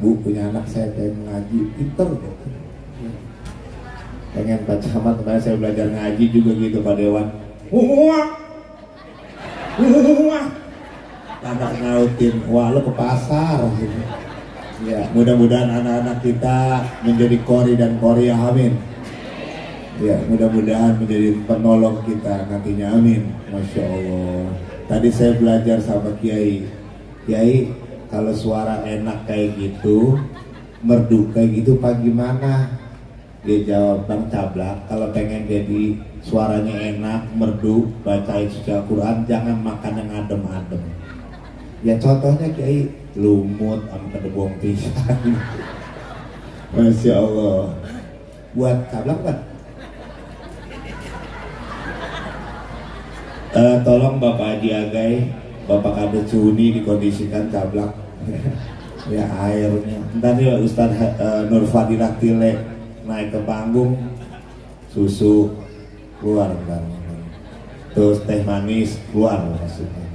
Bu punya anak saya pengen ngaji, pinter gitu. Pengen Pak Camat, kemarin saya belajar ngaji juga gitu Pak Dewan. Wah, anak ngautin, wah lo ke pasar gitu. Ya, mudah-mudahan anak-anak kita menjadi kori dan korea, amin. Ya, mudah-mudahan menjadi penolong kita nantinya, amin. Masya Allah. Tadi saya belajar sama Kiai. Kiai, kalau suara enak kayak gitu, merdu kayak gitu, pak gimana? Dia jawab, Bang Cablak, kalau pengen jadi suaranya enak, merdu, bacain suci Al-Quran, jangan makan yang adem-adem. Ya contohnya Kiai, lumut sama kedebong pisang. Masya Allah. Buat Cablak kan? Tolong Bapak Haji Agai, Bapak Kades Cuni dikondisikan Cablak. Ya airnya. Ntar ya Ustaz Nur Fadilah Tile naik ke panggung, susu keluar kan. Terus teh manis keluar maksudnya.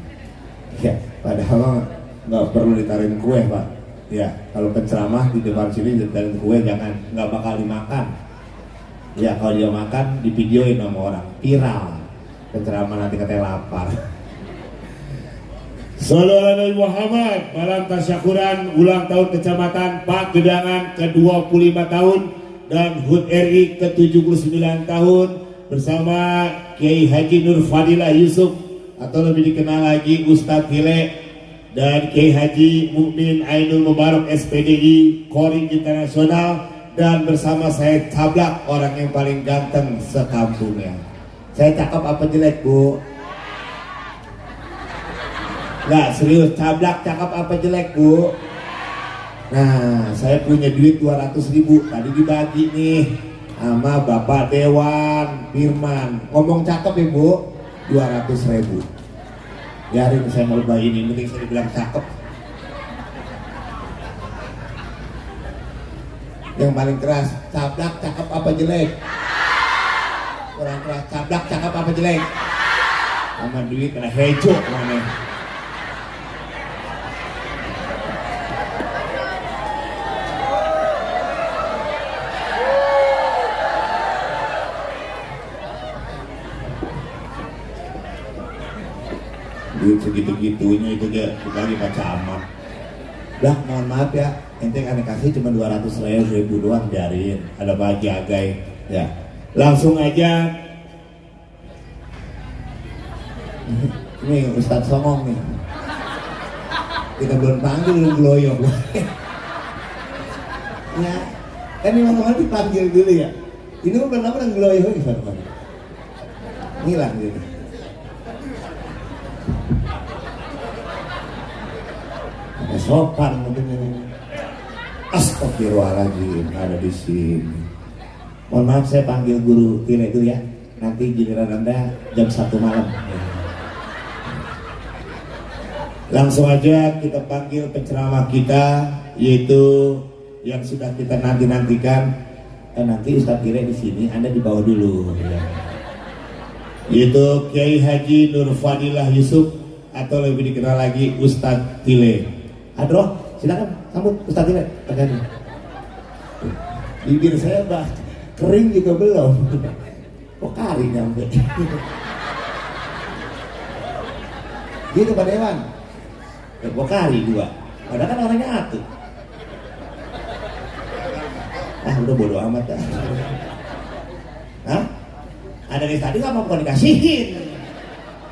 Ya, padahal nggak perlu ditaruhin kue Pak. Ya, kalau penceramah di depan sini ditaruhin kue jangan, nggak bakal dimakan. Ya, kalau dia makan divideoin sama orang, viral. Penceramah nanti katanya lapar. Sallallahu alaihi Muhammad, malam tasyakuran ulang tahun Kecamatan Pagedangan ke-25 tahun dan HUT RI ke-79 tahun bersama Kiai Haji Nur Fadilah Yusuf atau lebih dikenal lagi Ustadz Tile dan Kiai Haji Mukmin Ainul Mubarak SPDI Kori Internasional, dan bersama saya Cablak, orang yang paling ganteng sekampungnya. Saya cakep apa jelek Bu? Nggak, serius, Cablak cakep apa jelek Bu? Nah, saya punya duit 200.000 tadi dibagi nih sama Bapak Dewan Firman. Ngomong cakep ya Bu, 200.000. Biarin saya mau lebay ini, penting saya dibilang cakep. Yang paling keras, Cablak cakep apa jelek? Orang keras, Cablak cakep apa jelek? Sama duit kena hejo mana? Duit segitu-gitunya itu dia lagi Pak Camat. Dah, mohon maaf ya, ente kan kasih cuma 200.000 doang, biarin. Ada Pak Haji Agai, ya. Langsung aja. Ini Ustadz Songong nih. Kita belum panggil, belum geloyong. Ya, kan ini mana-mana dipanggil dulu ya. Ini bukan apa yang geloyong Ustadz. Ngilang gitu. Sopan mungkin ini. Astagfirullahaladzim, ada di sini. Mohon maaf saya panggil guru Tile itu ya. Nanti giliran Anda jam 1 malam. Langsung aja kita panggil penceramah kita, yaitu yang sudah kita nantikan. Nanti Ustadz Tile di sini, Anda di bawah dulu. Ya. Yaitu Kiai Haji Nur Fadilah Yusuf atau lebih dikenal lagi Ustadz Tile. Adroh, silakan sambut Ustadz Tile. Bibir saya bah kering juga belum. Kok kari nyampe? Gitu Pak Dewan. Kok kari juga. Padahal kan orangnya atuh. Udah bodo amat dah. Hah? Ada di tadi nggak mau bukan dikasihin.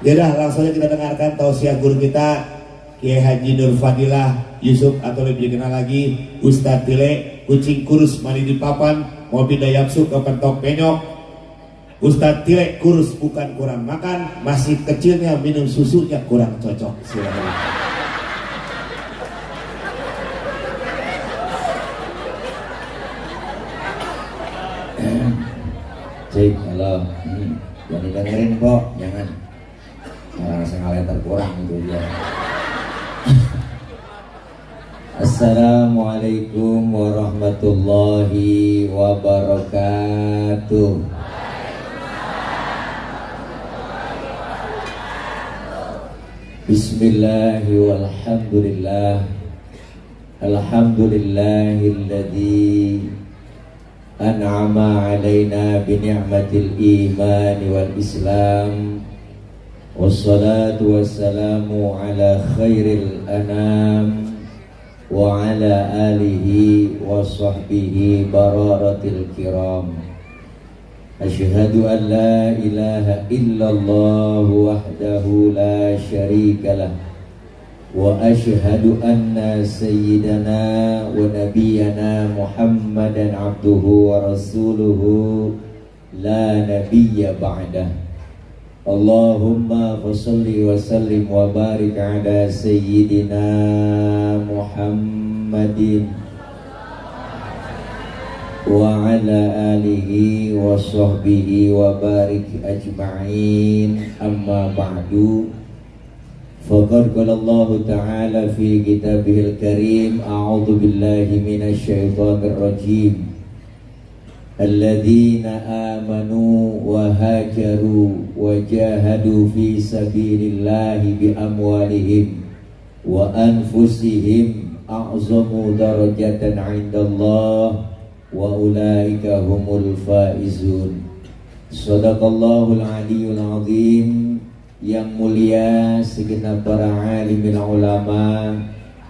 Yaudah, langsung aja kita dengarkan tausiah guru kita Kiai Haji Nur Fadilah Yusuf atau lebih dikenal lagi Ustadz Tile. Kucing kurus mandi di papan, mobil dayapsu kepentok penyok. Ustadz Tile kurus bukan kurang makan, masih kecilnya minum susunya kurang cocok. Silakan. Cik, halo. Jangan dengerin kok, jangan. Orang sengaja terkurang itu dia. Assalamualaikum warahmatullahi wabarakatuh. Bismillahirrahmanirrahim. Alhamdulillahilladzi an'ama alaina bi ni'matil iman wal islam. Wassalatu wassalamu ala khairil anam wa ala alihi wa sahbihi bararatil kiram. Asyhadu an la ilaha illallah wahdahu la syarika lah, wa asyhadu anna sayyidana wa nabiyyana Muhammadan abduhu wa rasuluhu la nabiyya ba'dah. Allahumma fasholli wa sallim wa barik ala sayyidina Muhammadin wa ala alihi wa sahbihi wa barik ajma'in. Amma ba'du. Faqad qala Allah Ta'ala fi kitabihil karim, a'udzu billahi minasy syaithanir rajim. Alladzina amanu wa hajaru wa jahadu fi sabilillahi bi amwalihim wa anfusihim a'zamu darajatan 'indallah wa ulaika humul faizun. Shadaqallahul aliyyul azim. Yang mulia segenap para alimil ulama,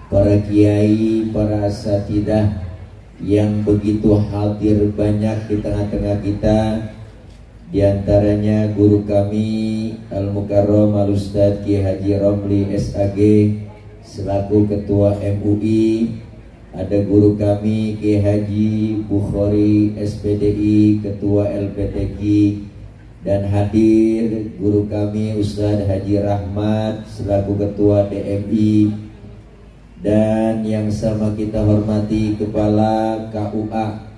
para kiai, para asatidah yang begitu hadir banyak di tengah-tengah kita, di antaranya guru kami Al-Mukarram Al-Ustadz Kiai Haji Romli SAG selaku Ketua MUI, ada guru kami Kiai Haji Bukhari SPDI Ketua LPTQ, dan hadir guru kami Ustadz Haji Rahmat selaku Ketua DMI, dan yang sama kita hormati Kepala KUA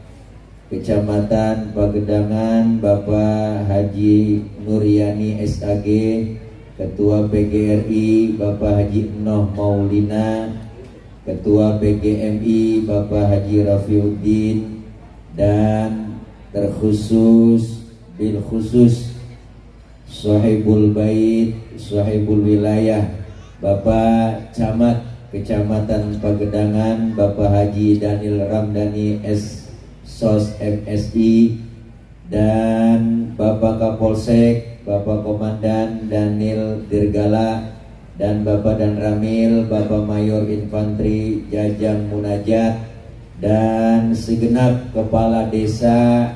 Kecamatan Pagedangan Bapak Haji Nuryani SAG, Ketua PGRI Bapak Haji Noh Maulina, Ketua PGMI Bapak Haji Rafiuddin, dan terkhusus bil khusus Sahibul Bait, Sahibul Wilayah Bapak Camat Kecamatan Pagedangan Bapak Haji Daniel Ramdhani SOS MSI, dan Bapak Kapolsek Bapak Komandan Daniel Dirgala, dan Bapak Dan Ramil Bapak Mayor Infanteri Jajang Munajat, dan segenap kepala desa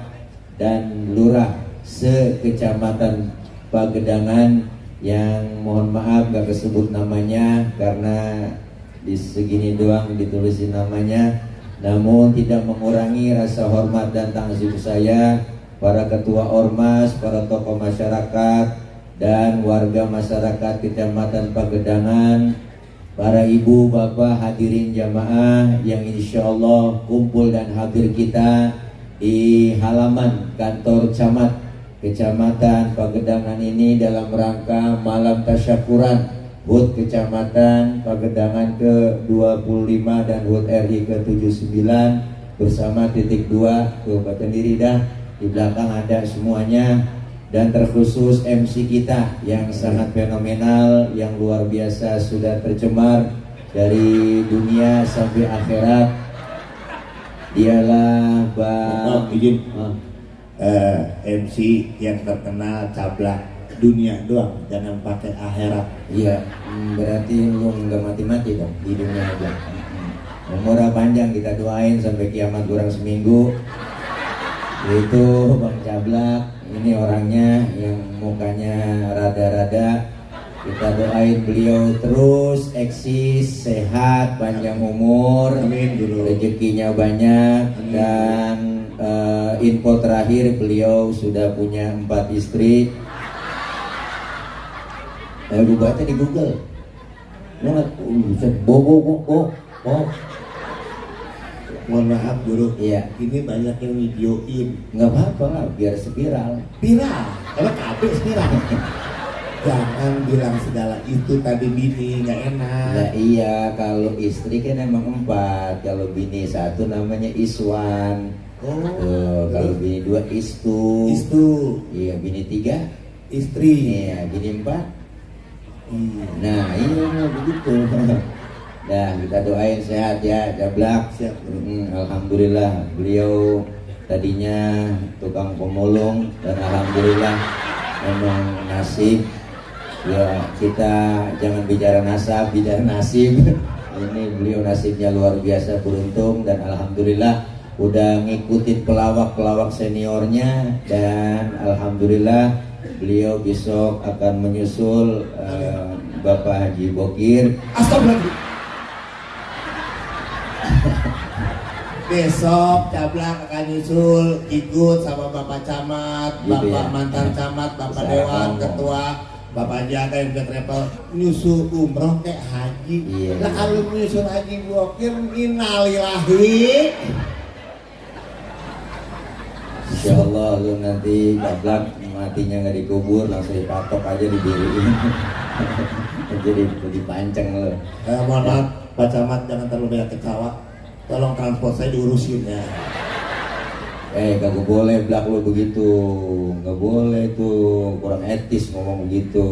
dan lurah se-Kecamatan Pagedangan yang mohon maaf gak kesebut namanya karena di segini doang ditulisin namanya, namun tidak mengurangi rasa hormat dan ta'zim saya para ketua ormas, para tokoh masyarakat dan warga masyarakat Kecamatan Pagedangan, para ibu bapak hadirin jamaah yang insya Allah kumpul dan hadir kita di halaman kantor camat Kecamatan Pagedangan ini dalam rangka malam tasyakuran HUT Kecamatan Pagedangan ke-25 dan HUT RI ke-79 bersama titik 2 Kabupaten Diridah. Di belakang ada semuanya, dan terkhusus MC kita yang sangat fenomenal, yang luar biasa, sudah tercemar dari dunia sampai akhirat. Dialah Bang MC yang terkenal cablak dunia doang, jangan pakai akhirat. Iya, berarti lu nggak mati-mati dong di dunia aja. Umurnya panjang, kita doain sampai kiamat kurang seminggu. Itu Bang Cablak, ini orangnya yang mukanya rada-rada. Kita doain beliau terus eksis, sehat, panjang umur, Amin dulu. rezekinya banyak. Amin. Dan info terakhir beliau sudah punya 4 istri. Lu baca di Google. Bobo. Mohon maaf guru. Iya. Ini banyak yang videoin. Nggak apa-apa lah, biar spiral. Viral. Kalau kabeh viral. Jangan bilang segala itu tadi bini, nggak enak. Nah iya, kalau istri kan emang 4, kalau bini 1 namanya Iswan. Kalau bini 2 Istu. Iya, bini 3 Istri. Iya, bini 4. Nah iya begitu. Dah kita doain sehat ya Jablak. Siap. Alhamdulillah beliau tadinya tukang pemulung dan alhamdulillah memang nasib ya, kita jangan bicara nasab, bicara nasib. Ini beliau nasibnya luar biasa beruntung dan alhamdulillah udah ngikutin pelawak-pelawak seniornya dan alhamdulillah beliau besok akan menyusul Bapak Haji Bokir. Astagfirullah. Besok Jablak akan nyusul ikut sama Bapak Camat, Gitu Bapak ya? mantan Camat, Bapak Bisa Dewan, ngomong. Ketua, Bapak Jaga yang udah travel nyusul umroh kayak haji. Iya. Lah kalau nyusul haji Bokir innalillahi. Insya Allah lu nanti Jablak matinya nggak dikubur, langsung dipatok aja didiriin. Jadi dipanceng lo. Mohon maaf Pak Camat, jangan terlalu banyak ketawa. Tolong transport saya diurusin ya. Gak boleh Blak lu begitu, nggak boleh tuh, kurang etis ngomong begitu.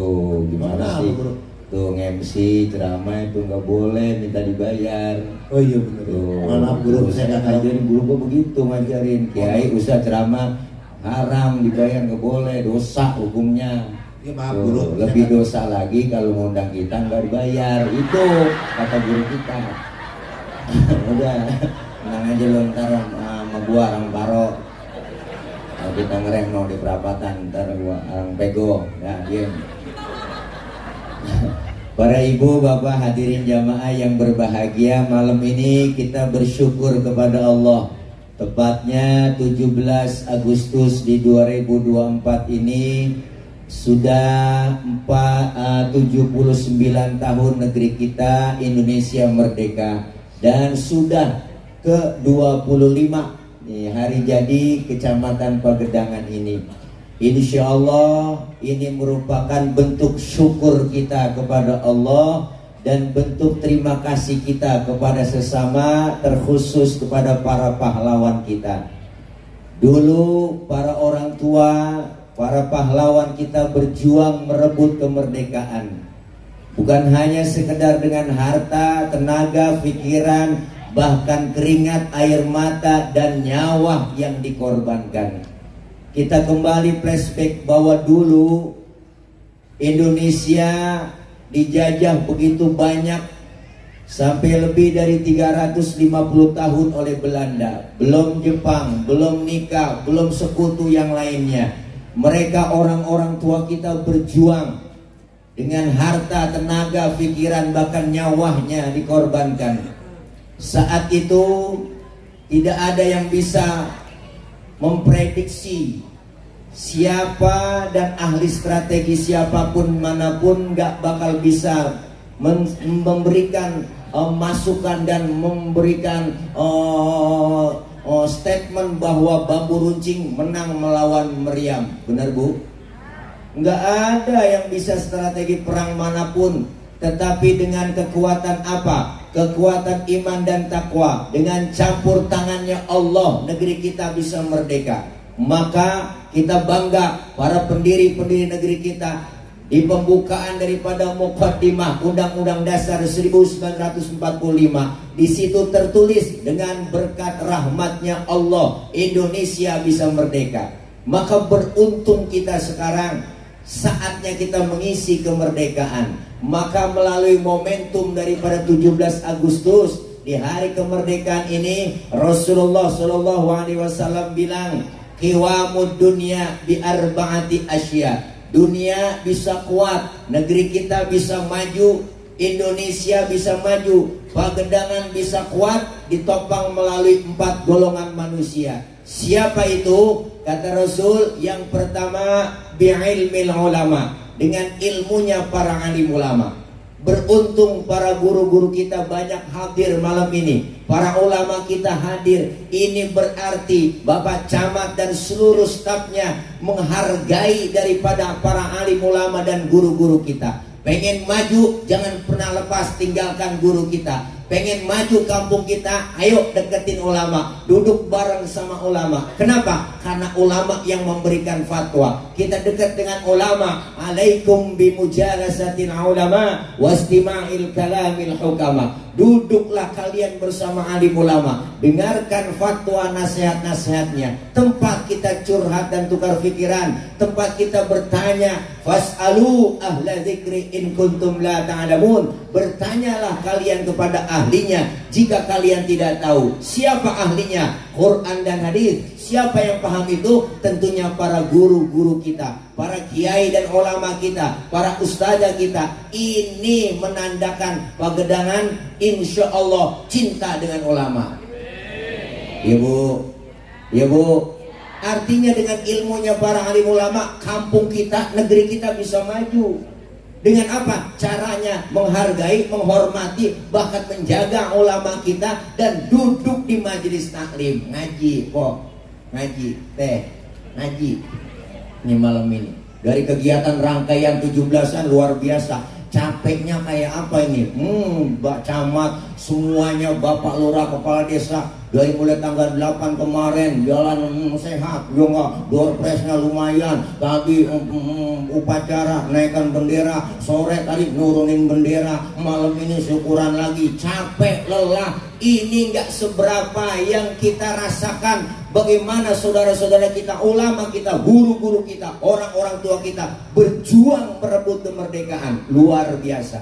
Gimana Kenapa, sih? Bro? Tuh MC ceramah itu nggak boleh minta dibayar. Oh iya benar. Tuh, Maaf guru, saya nggak tahu. ngajarin guru gua begitu ngajarin. Kiai usah ceramah haram dibayar, nggak boleh, dosa hukumnya. Ya, maaf Tuh, guru. lebih dosa lagi kalau ngundang kita nggak dibayar, itu kata guru kita. Udah tenang aja lo, ntar sama gua orang Paro kalau kita ngerem no di perapatan, ntar gua orang Pego ya diem. Para ibu bapak hadirin jamaah yang berbahagia, malam ini kita bersyukur kepada Allah. Tepatnya 17 Agustus di 2024 ini sudah 79 tahun negeri kita Indonesia merdeka dan sudah ke-25 nih, hari jadi Kecamatan Pagedangan ini. Insya Allah ini merupakan bentuk syukur kita kepada Allah dan bentuk terima kasih kita kepada sesama, terkhusus kepada para pahlawan kita. Dulu para orang tua, para pahlawan kita berjuang merebut kemerdekaan. Bukan hanya sekedar dengan harta, tenaga, pikiran, bahkan keringat, air mata, dan nyawa yang dikorbankan. Kita kembali flashback bahwa dulu Indonesia dijajah begitu banyak, sampai lebih dari 350 tahun oleh Belanda. Belum Jepang, belum nikah, belum sekutu yang lainnya. Mereka orang-orang tua kita berjuang dengan harta, tenaga, pikiran, bahkan nyawanya dikorbankan. Saat itu tidak ada yang bisa memprediksi siapa dan ahli strategi siapapun manapun gak bakal bisa memberikan masukan dan memberikan statement bahwa bambu runcing menang melawan meriam. Benar Bu? Nggak ada yang bisa strategi perang manapun, tetapi dengan kekuatan apa? Kekuatan iman dan takwa. Dengan campur tangannya Allah, negeri kita bisa merdeka. Maka kita bangga para pendiri-pendiri negeri kita. Di pembukaan daripada Muqaddimah Undang-Undang Dasar 1945, di situ tertulis dengan berkat rahmatnya Allah Indonesia bisa merdeka. Maka beruntung kita sekarang, saatnya kita mengisi kemerdekaan. Maka melalui momentum daripada 17 Agustus di hari kemerdekaan ini, Rasulullah SAW bilang, qiwamud dunya bi arba'ati asya. Dunia bisa kuat, negeri kita bisa maju, Indonesia bisa maju, Pagedangan bisa kuat ditopang melalui 4 golongan manusia. Siapa itu? Kata Rasul, yang pertama bi'ilmil ulama, dengan ilmunya para alim ulama. Beruntung para guru-guru kita banyak hadir malam ini. Para ulama kita hadir. Ini berarti Bapak Camat dan seluruh stafnya menghargai daripada para alim ulama dan guru-guru kita. Pengen maju, jangan pernah lepas tinggalkan guru kita. pengen maju kampung kita, ayo deketin ulama, duduk bareng sama ulama. Kenapa? Karena ulama yang memberikan fatwa. Kita dekat dengan ulama. Alaikum bimujalasatil ulama wastima'il kalamil hukama. Duduklah kalian bersama alim ulama, dengarkan fatwa, nasihat-nasihatnya. Tempat kita curhat dan tukar pikiran, tempat kita bertanya. Fas'alu ahla dzikri in kuntum la ta'lamun. Bertanyalah kalian kepada ahlinya jika kalian tidak tahu. Siapa ahlinya? Quran dan hadis. Siapa yang paham itu? Tentunya para guru-guru kita, para kiai dan ulama kita, para ustazah kita. Ini menandakan Pagedangan insya Allah cinta dengan ulama. Ya bu, ya bu. Artinya dengan ilmunya para alim ulama, kampung kita, negeri kita bisa maju. Dengan apa? Caranya menghargai, menghormati, bahkan menjaga ulama kita dan duduk di majelis taklim, ngaji, ngaji, ngaji. Ini malam ini dari kegiatan rangkaian 17-an luar biasa. Capeknya kayak apa ini? Mbak Camat, semuanya Bapak Lurah, Kepala Desa, dari mulai tanggal 8 kemarin jalan sehat, ya enggak, door prize-nya lumayan. Tadi upacara naikkan bendera, sore tadi nurunin bendera, malam ini syukuran lagi. Capek, lelah, ini enggak seberapa yang kita rasakan. Bagaimana saudara-saudara kita, ulama kita, guru-guru kita, orang-orang tua kita berjuang merebut kemerdekaan. Luar biasa.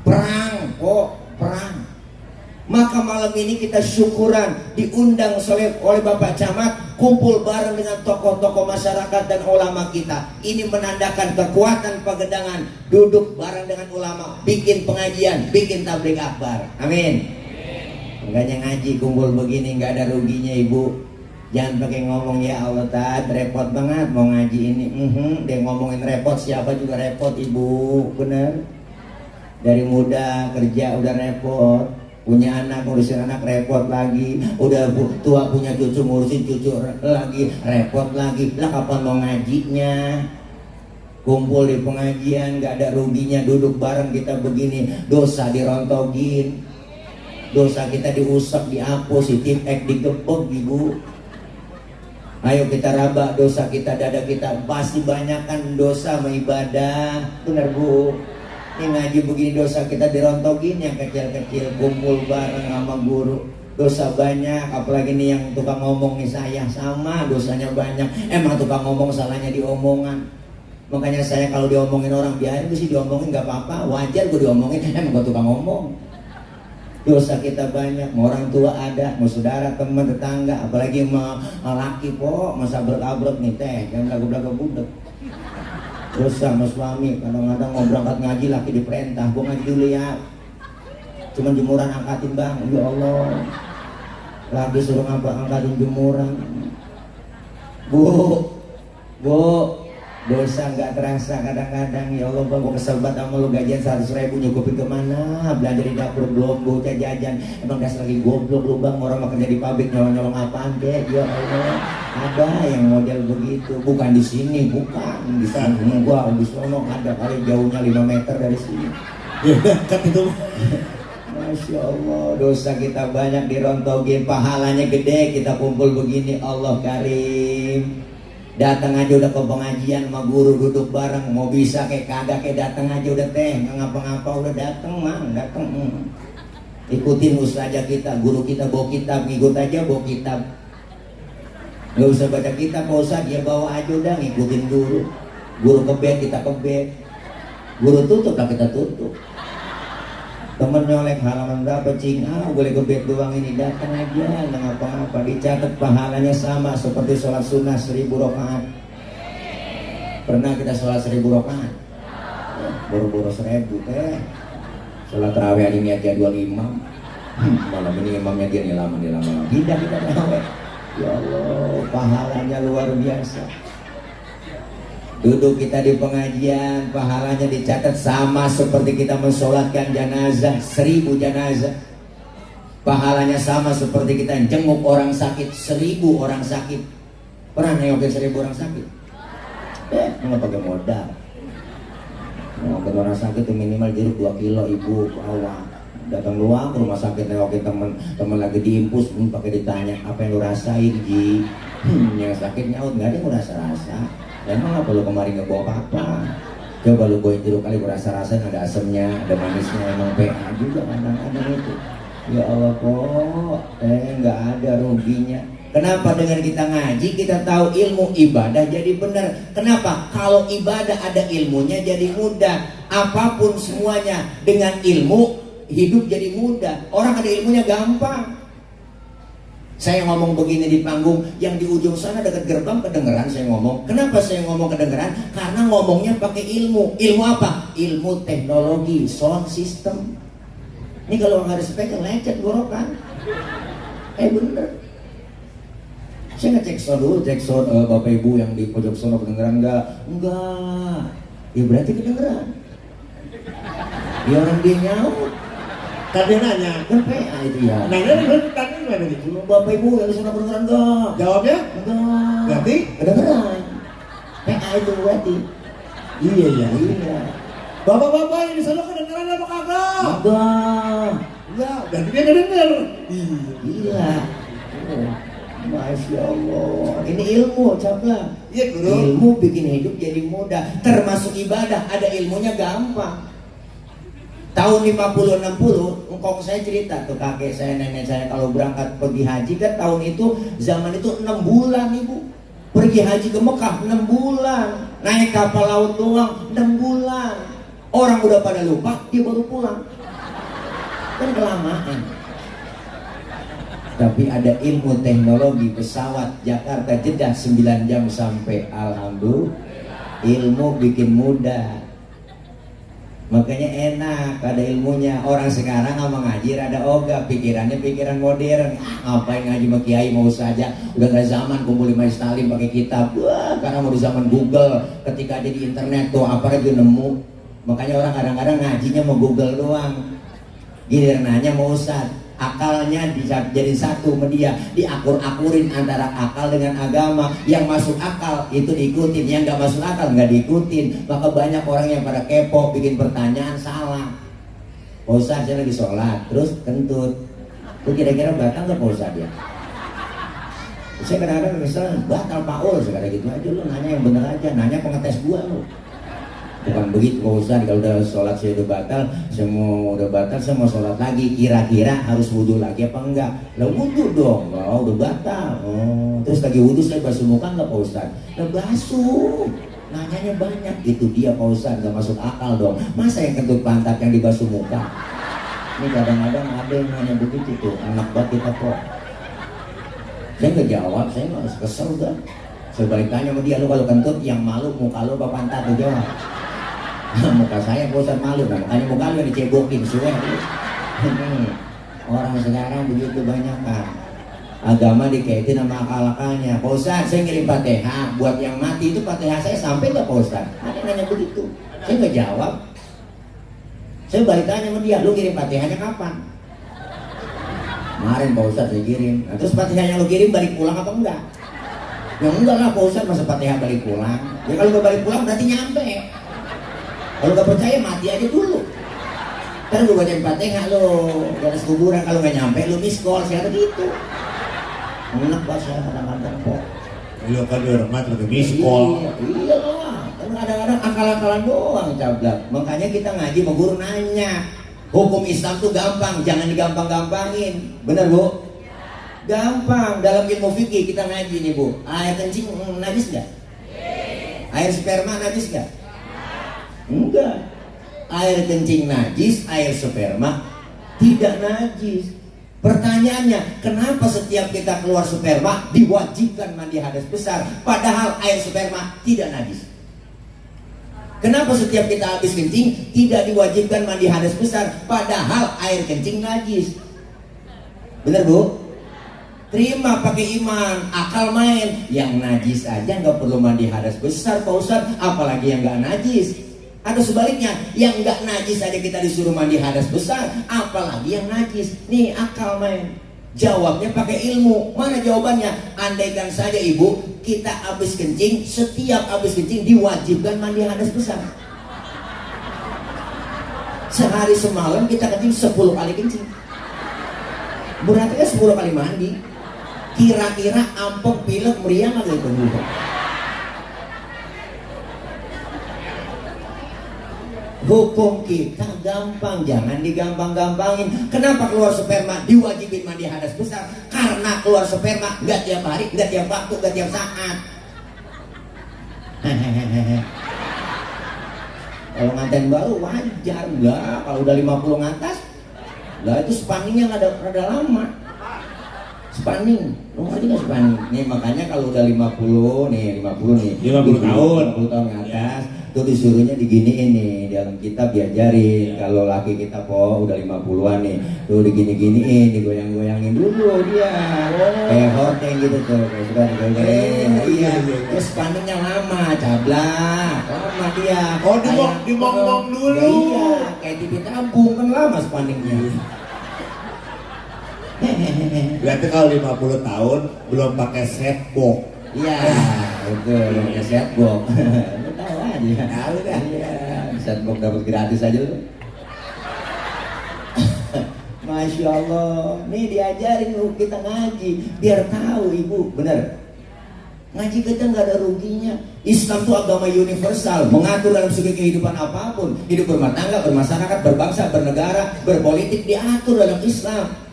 Perang, perang. Maka malam ini kita syukuran diundang oleh Bapak Camat, kumpul bareng dengan tokoh-tokoh masyarakat dan ulama kita. Ini menandakan kekuatan Pagedangan, duduk bareng dengan ulama, bikin pengajian, bikin tabligh akbar. Amin. Enggaknya ngaji kumpul begini nggak ada ruginya ibu. Jangan pakai ngomong ya Allah Tad, repot banget mau ngaji ini. Dia ngomongin repot, siapa juga repot ibu, bener. Dari muda kerja udah repot, punya anak ngurusin anak repot lagi, udah tua punya cucu ngurusin cucu lagi repot lagi. Lah kapan mau ngajinya? Kumpul di pengajian nggak ada ruginya, duduk bareng kita begini, dosa dirontogin. Dosa kita diusap, dihapus, digebok ibu. Ayo kita raba dosa kita, dada kita. Pasti banyakkan dosa sama ibadah. Benar bu. Ini ngaji begini dosa kita dirontogin, yang kecil-kecil kumpul bareng sama guru. Dosa banyak, apalagi nih yang tukang ngomong nih saya, sama dosanya banyak. Emang tukang ngomong salahnya di omongan. Makanya saya kalau diomongin orang biarin sih, diomongin nggak apa-apa, wajar gue diomongin. Emang gue tukang ngomong. Dosa kita banyak, mau orang tua ada, mau saudara, teman, tetangga, apalagi mau laki masa abrek-abrek nih teh, jangan lagu-lagu budek. Dosa sama suami, kadang-kadang mau berangkat ngaji laki diperintah, gua ngaji dulu ya. Cuman jemuran angkatin bang, ya Allah. Lagi suruh angkatin jemuran. Bu, dosa nggak terasa kadang-kadang. Ya Allah bang, gue kesel banget sama lu, gajian 100.000 nyukupin kemana, belanja di dapur belum, bocah jajan. Emang dasar lagi goblok lu bang, orang makan di pabrik nyolong-nyolong apaan deh. Ya Allah, ada yang model begitu, bukan di sini, bukan di sini, gua di sono ada, kali jauhnya 5 meter dari sini. Ya dekat itu. Masya Allah, dosa kita banyak dirontogin, pahalanya gede, kita kumpul begini, Allah karim. Datang aja udah ke pengajian sama guru, duduk bareng, mau bisa kayak kagak kayak datang aja udah teh, nggak ngapa-ngapa udah datang datang. Ikutin ustazah kita, guru kita bawa kitab, ngikut aja bawa kitab. Nggak usah baca kitab, Pak Ustaz, dia bawa aja udah, ngikutin guru. Guru kebet, kita kebet. Guru tutup lah kita tutup. Temen nyolek halaman berapa cing, boleh kebet doang ini, datang aja, nggak ngapa-ngapa. Dicatat pahalanya sama seperti sholat sunnah 1000 rakaat. Pernah kita sholat 1000 rakaat? Boro-boro 1000 teh. Sholat tarawih ini aja 25. Malam ini imamnya dia nih lama. Tidak kita tarawih. Ya Allah, pahalanya luar biasa. Duduk kita di pengajian, pahalanya dicatat sama seperti kita mensolatkan jenazah 1000 jenazah. Pahalanya sama seperti kita jenguk orang sakit 1000 orang sakit. Pernah nengokin 1000 orang sakit? Nggak pakai modal. Nengokin orang sakit itu minimal jeruk 2 kilo ibu, awal. datang doang ke rumah sakit nengokin temen lagi diimpus, pakai ditanya apa yang lu rasain Ji. Yang sakit nyaut nggak ada yang rasa-rasa. Emang apa lu kemarin nggak bawa apa-apa? Coba lu bawain jeruk kali, rasa-rasa ada asemnya, ada manisnya, emang PA juga kadang-kadang itu. Ya Allah kok, nggak ada ruginya. Kenapa dengan kita ngaji kita tahu ilmu ibadah jadi benar? Kenapa? Kalau ibadah ada ilmunya jadi mudah. Apapun semuanya dengan ilmu hidup jadi mudah. Orang ada ilmunya gampang. Saya ngomong begini di panggung, yang di ujung sana dekat gerbang kedengeran saya ngomong. Kenapa saya ngomong kedengeran? Karena ngomongnya pakai ilmu. Ilmu apa? Ilmu teknologi, sound system. Ini kalau nggak ada speaker lecet gorokan. Bener. Saya ngecek sound dulu, cek sound bapak ibu yang di pojok sono kedengeran nggak? Enggak. Ya berarti kedengeran. Ya orang dia nyaut. Tadi nanya, Kan PA itu ya. nanya tadi gimana nih? Bapak ibu yang di sono kedengeran nggak? Jawabnya? Enggak. Berarti? Kedengeran. PA itu berarti. Iya ya. Iya. Bapak-bapak yang di sana kedengeran apa kagak? Enggak. Enggak, berarti dia kedenger. Iya. Oh, Masya Allah. Ini ilmu, Cabla. Iya guru. Ilmu bikin hidup jadi mudah. Termasuk ibadah, ada ilmunya gampang. Tahun 50-60, engkong saya cerita tuh kakek saya, nenek saya kalau berangkat pergi haji kan tahun itu, zaman itu 6 bulan ibu. Pergi haji ke Mekah 6 bulan. Naik kapal laut doang 6 bulan. Orang udah pada lupa, dia baru pulang. Kan kelamaan. Tapi ada ilmu teknologi pesawat Jakarta Jeddah 9 jam sampai, alhamdulillah. Ilmu bikin mudah. Makanya enak ada ilmunya. Orang sekarang sama ngaji rada ogah, pikirannya pikiran modern. Ngapain ngaji sama kiai mau saja. Udah gak zaman kumpul lima Stalin pakai kitab. Wah, karena mau di zaman Google. Ketika ada di internet tuh apa aja nemu. Makanya orang kadang-kadang ngajinya mau Google doang. Giliran nanya mau Ustaz, akalnya jadi satu media, diakur-akurin antara akal dengan agama. Yang masuk akal itu diikutin, yang nggak masuk akal nggak diikutin. Maka banyak orang yang pada kepo, bikin pertanyaan salah. Pak Ustaz, saya lagi sholat, terus kentut. Itu kira-kira batal nggak Pak Ustaz ya? Saya kadang-kadang kesel, batal Pak Ul, saya kata gitu aja. Lu nanya yang bener aja, nanya pengetes gua lu. Bukan begitu Pak Ustaz, kalau udah sholat saya udah batal, saya mau sholat lagi, kira-kira harus wudhu lagi apa enggak? Lah wudhu dong, udah batal. Terus lagi wudhu saya basuh muka enggak Pak Ustaz? Lah basuh, nanyanya banyak. Itu dia Pak Ustaz, nggak masuk akal dong. Masa yang kentut pantat yang dibasuh muka? Ini kadang-kadang ada yang nanya begitu tuh, anak banget kita kok. Saya nggak jawab, saya nggak kesel udah. Saya balik tanya sama dia, lu kalau kentut yang malu muka lu apa pantat? Lu jawab. Muka saya bosan malu, nah makanya muka lu yang dicebokin semua. Orang sekarang begitu banyak kan. Agama dikaitin sama akal-akalnya. Pak Ustaz, saya ngirim Fatihah buat yang mati, itu Fatihah saya sampai nggak Pak Ustaz? Ada yang nanya begitu, saya nggak jawab. Saya balik tanya sama dia, lu kirim Fatihahnya kapan? Kemarin Pak Ustaz saya kirim. Nah, terus Fatihah yang lu kirim balik pulang apa enggak? Ya enggak lah Pak Ustaz, masa Fatihah balik pulang? Ya kalau nggak balik pulang berarti nyampe. Kalau nggak percaya mati aja dulu. Ntar gue bacain Fatihah lo, garis kuburan, kalau nggak nyampe lo miss call, saya begitu. Enak banget saya kadang-kadang kok. Lu kan di rumah terus miss call. Iya lah, kan kadang-kadang akal-akalan doang Cablak. Makanya kita ngaji sama guru nanya. Hukum Islam tuh gampang, jangan digampang-gampangin. Bener Bu? Gampang. Dalam ilmu fikih kita ngaji nih Bu. Air kencing najis nggak? Air sperma najis nggak? Enggak. Air kencing najis, air sperma tidak najis. Pertanyaannya, kenapa setiap kita keluar sperma diwajibkan mandi hadas besar, padahal air sperma tidak najis? Kenapa setiap kita habis kencing tidak diwajibkan mandi hadas besar, padahal air kencing najis? Bener Bu? Terima pakai iman, akal main. Yang najis aja nggak perlu mandi hadas besar Pak Ustaz, apalagi yang nggak najis. Atau sebaliknya, yang nggak najis aja kita disuruh mandi hadas besar, apalagi yang najis. Nih akal main. Jawabnya pakai ilmu. Mana jawabannya? Andaikan saja ibu, kita habis kencing, setiap habis kencing diwajibkan mandi hadas besar. Sehari semalam kita kencing 10 kali kencing. Berarti kan 10 kali mandi. Kira-kira ampok, pilek, meriang agak itu. Hukum kita gampang, jangan digampang-gampangin. Kenapa keluar sperma diwajibin mandi hadas besar? Karena keluar sperma nggak tiap hari, nggak tiap waktu, nggak tiap saat. Kalau nganten baru wajar, enggak. Kalau udah 50 ngatas, lah itu spanningnya rada lama. Spanning, lo ngerti nggak spanning? Nih makanya kalau udah 50 nih 50 tahun 50 tahun ke atas, tuh disuruhnya diginiin nih, dalam kitab diajarin. Kalau laki kita udah 50-an nih, tuh digini-giniin, digoyang-goyangin dulu dia, kayak hordeng gitu tuh, kayak suka digoyang. Iya, terus spanningnya lama, cablak, lama dia. Oh, dimong-mong dulu. Iya, kayak TV tabung kan lama spanningnya. Berarti kalau 50 tahun belum pakai setbox. Iya, betul. Ya setbox. Lu tahu aja. Tahu dah. Iya, setbox dapat gratis aja lu. Masya Allah. Nih diajarin lu kita ngaji biar tahu ibu, bener. Ngaji kita nggak ada ruginya. Islam itu agama universal, mengatur dalam segi kehidupan apapun, hidup berumah tangga, bermasyarakat, berbangsa, bernegara, berpolitik diatur dalam Islam.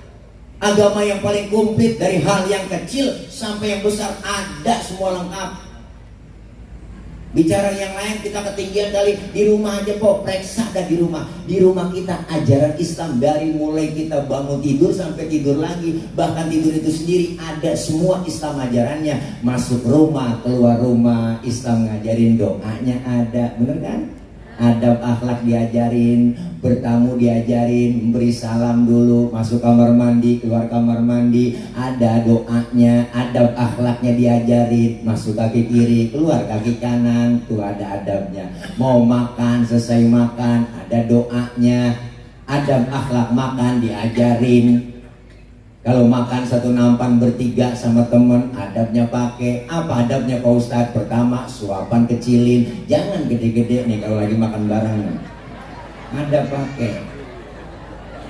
Agama yang paling komplit, dari hal yang kecil sampai yang besar ada semua lengkap. Bicara yang lain kita ketinggian kali, di rumah aja kok, periksa dah di rumah. Di rumah kita ajaran Islam dari mulai kita bangun tidur sampai tidur lagi, bahkan tidur itu sendiri ada semua Islam ajarannya. Masuk rumah, keluar rumah, Islam ngajarin, doanya ada, bener kan? Adab akhlak diajarin, bertamu diajarin, memberi salam dulu, masuk kamar mandi, keluar kamar mandi, ada doanya, adab akhlaknya diajarin, masuk kaki kiri, keluar kaki kanan, tuh ada adabnya. Mau makan, selesai makan, ada doanya, adab akhlak makan diajarin. Kalau makan satu nampan bertiga sama temen, adabnya pakai apa? Adabnya Pak Ustadz? Pertama, suapan kecilin, jangan gede-gede nih kalau lagi makan bareng. Adab pakai.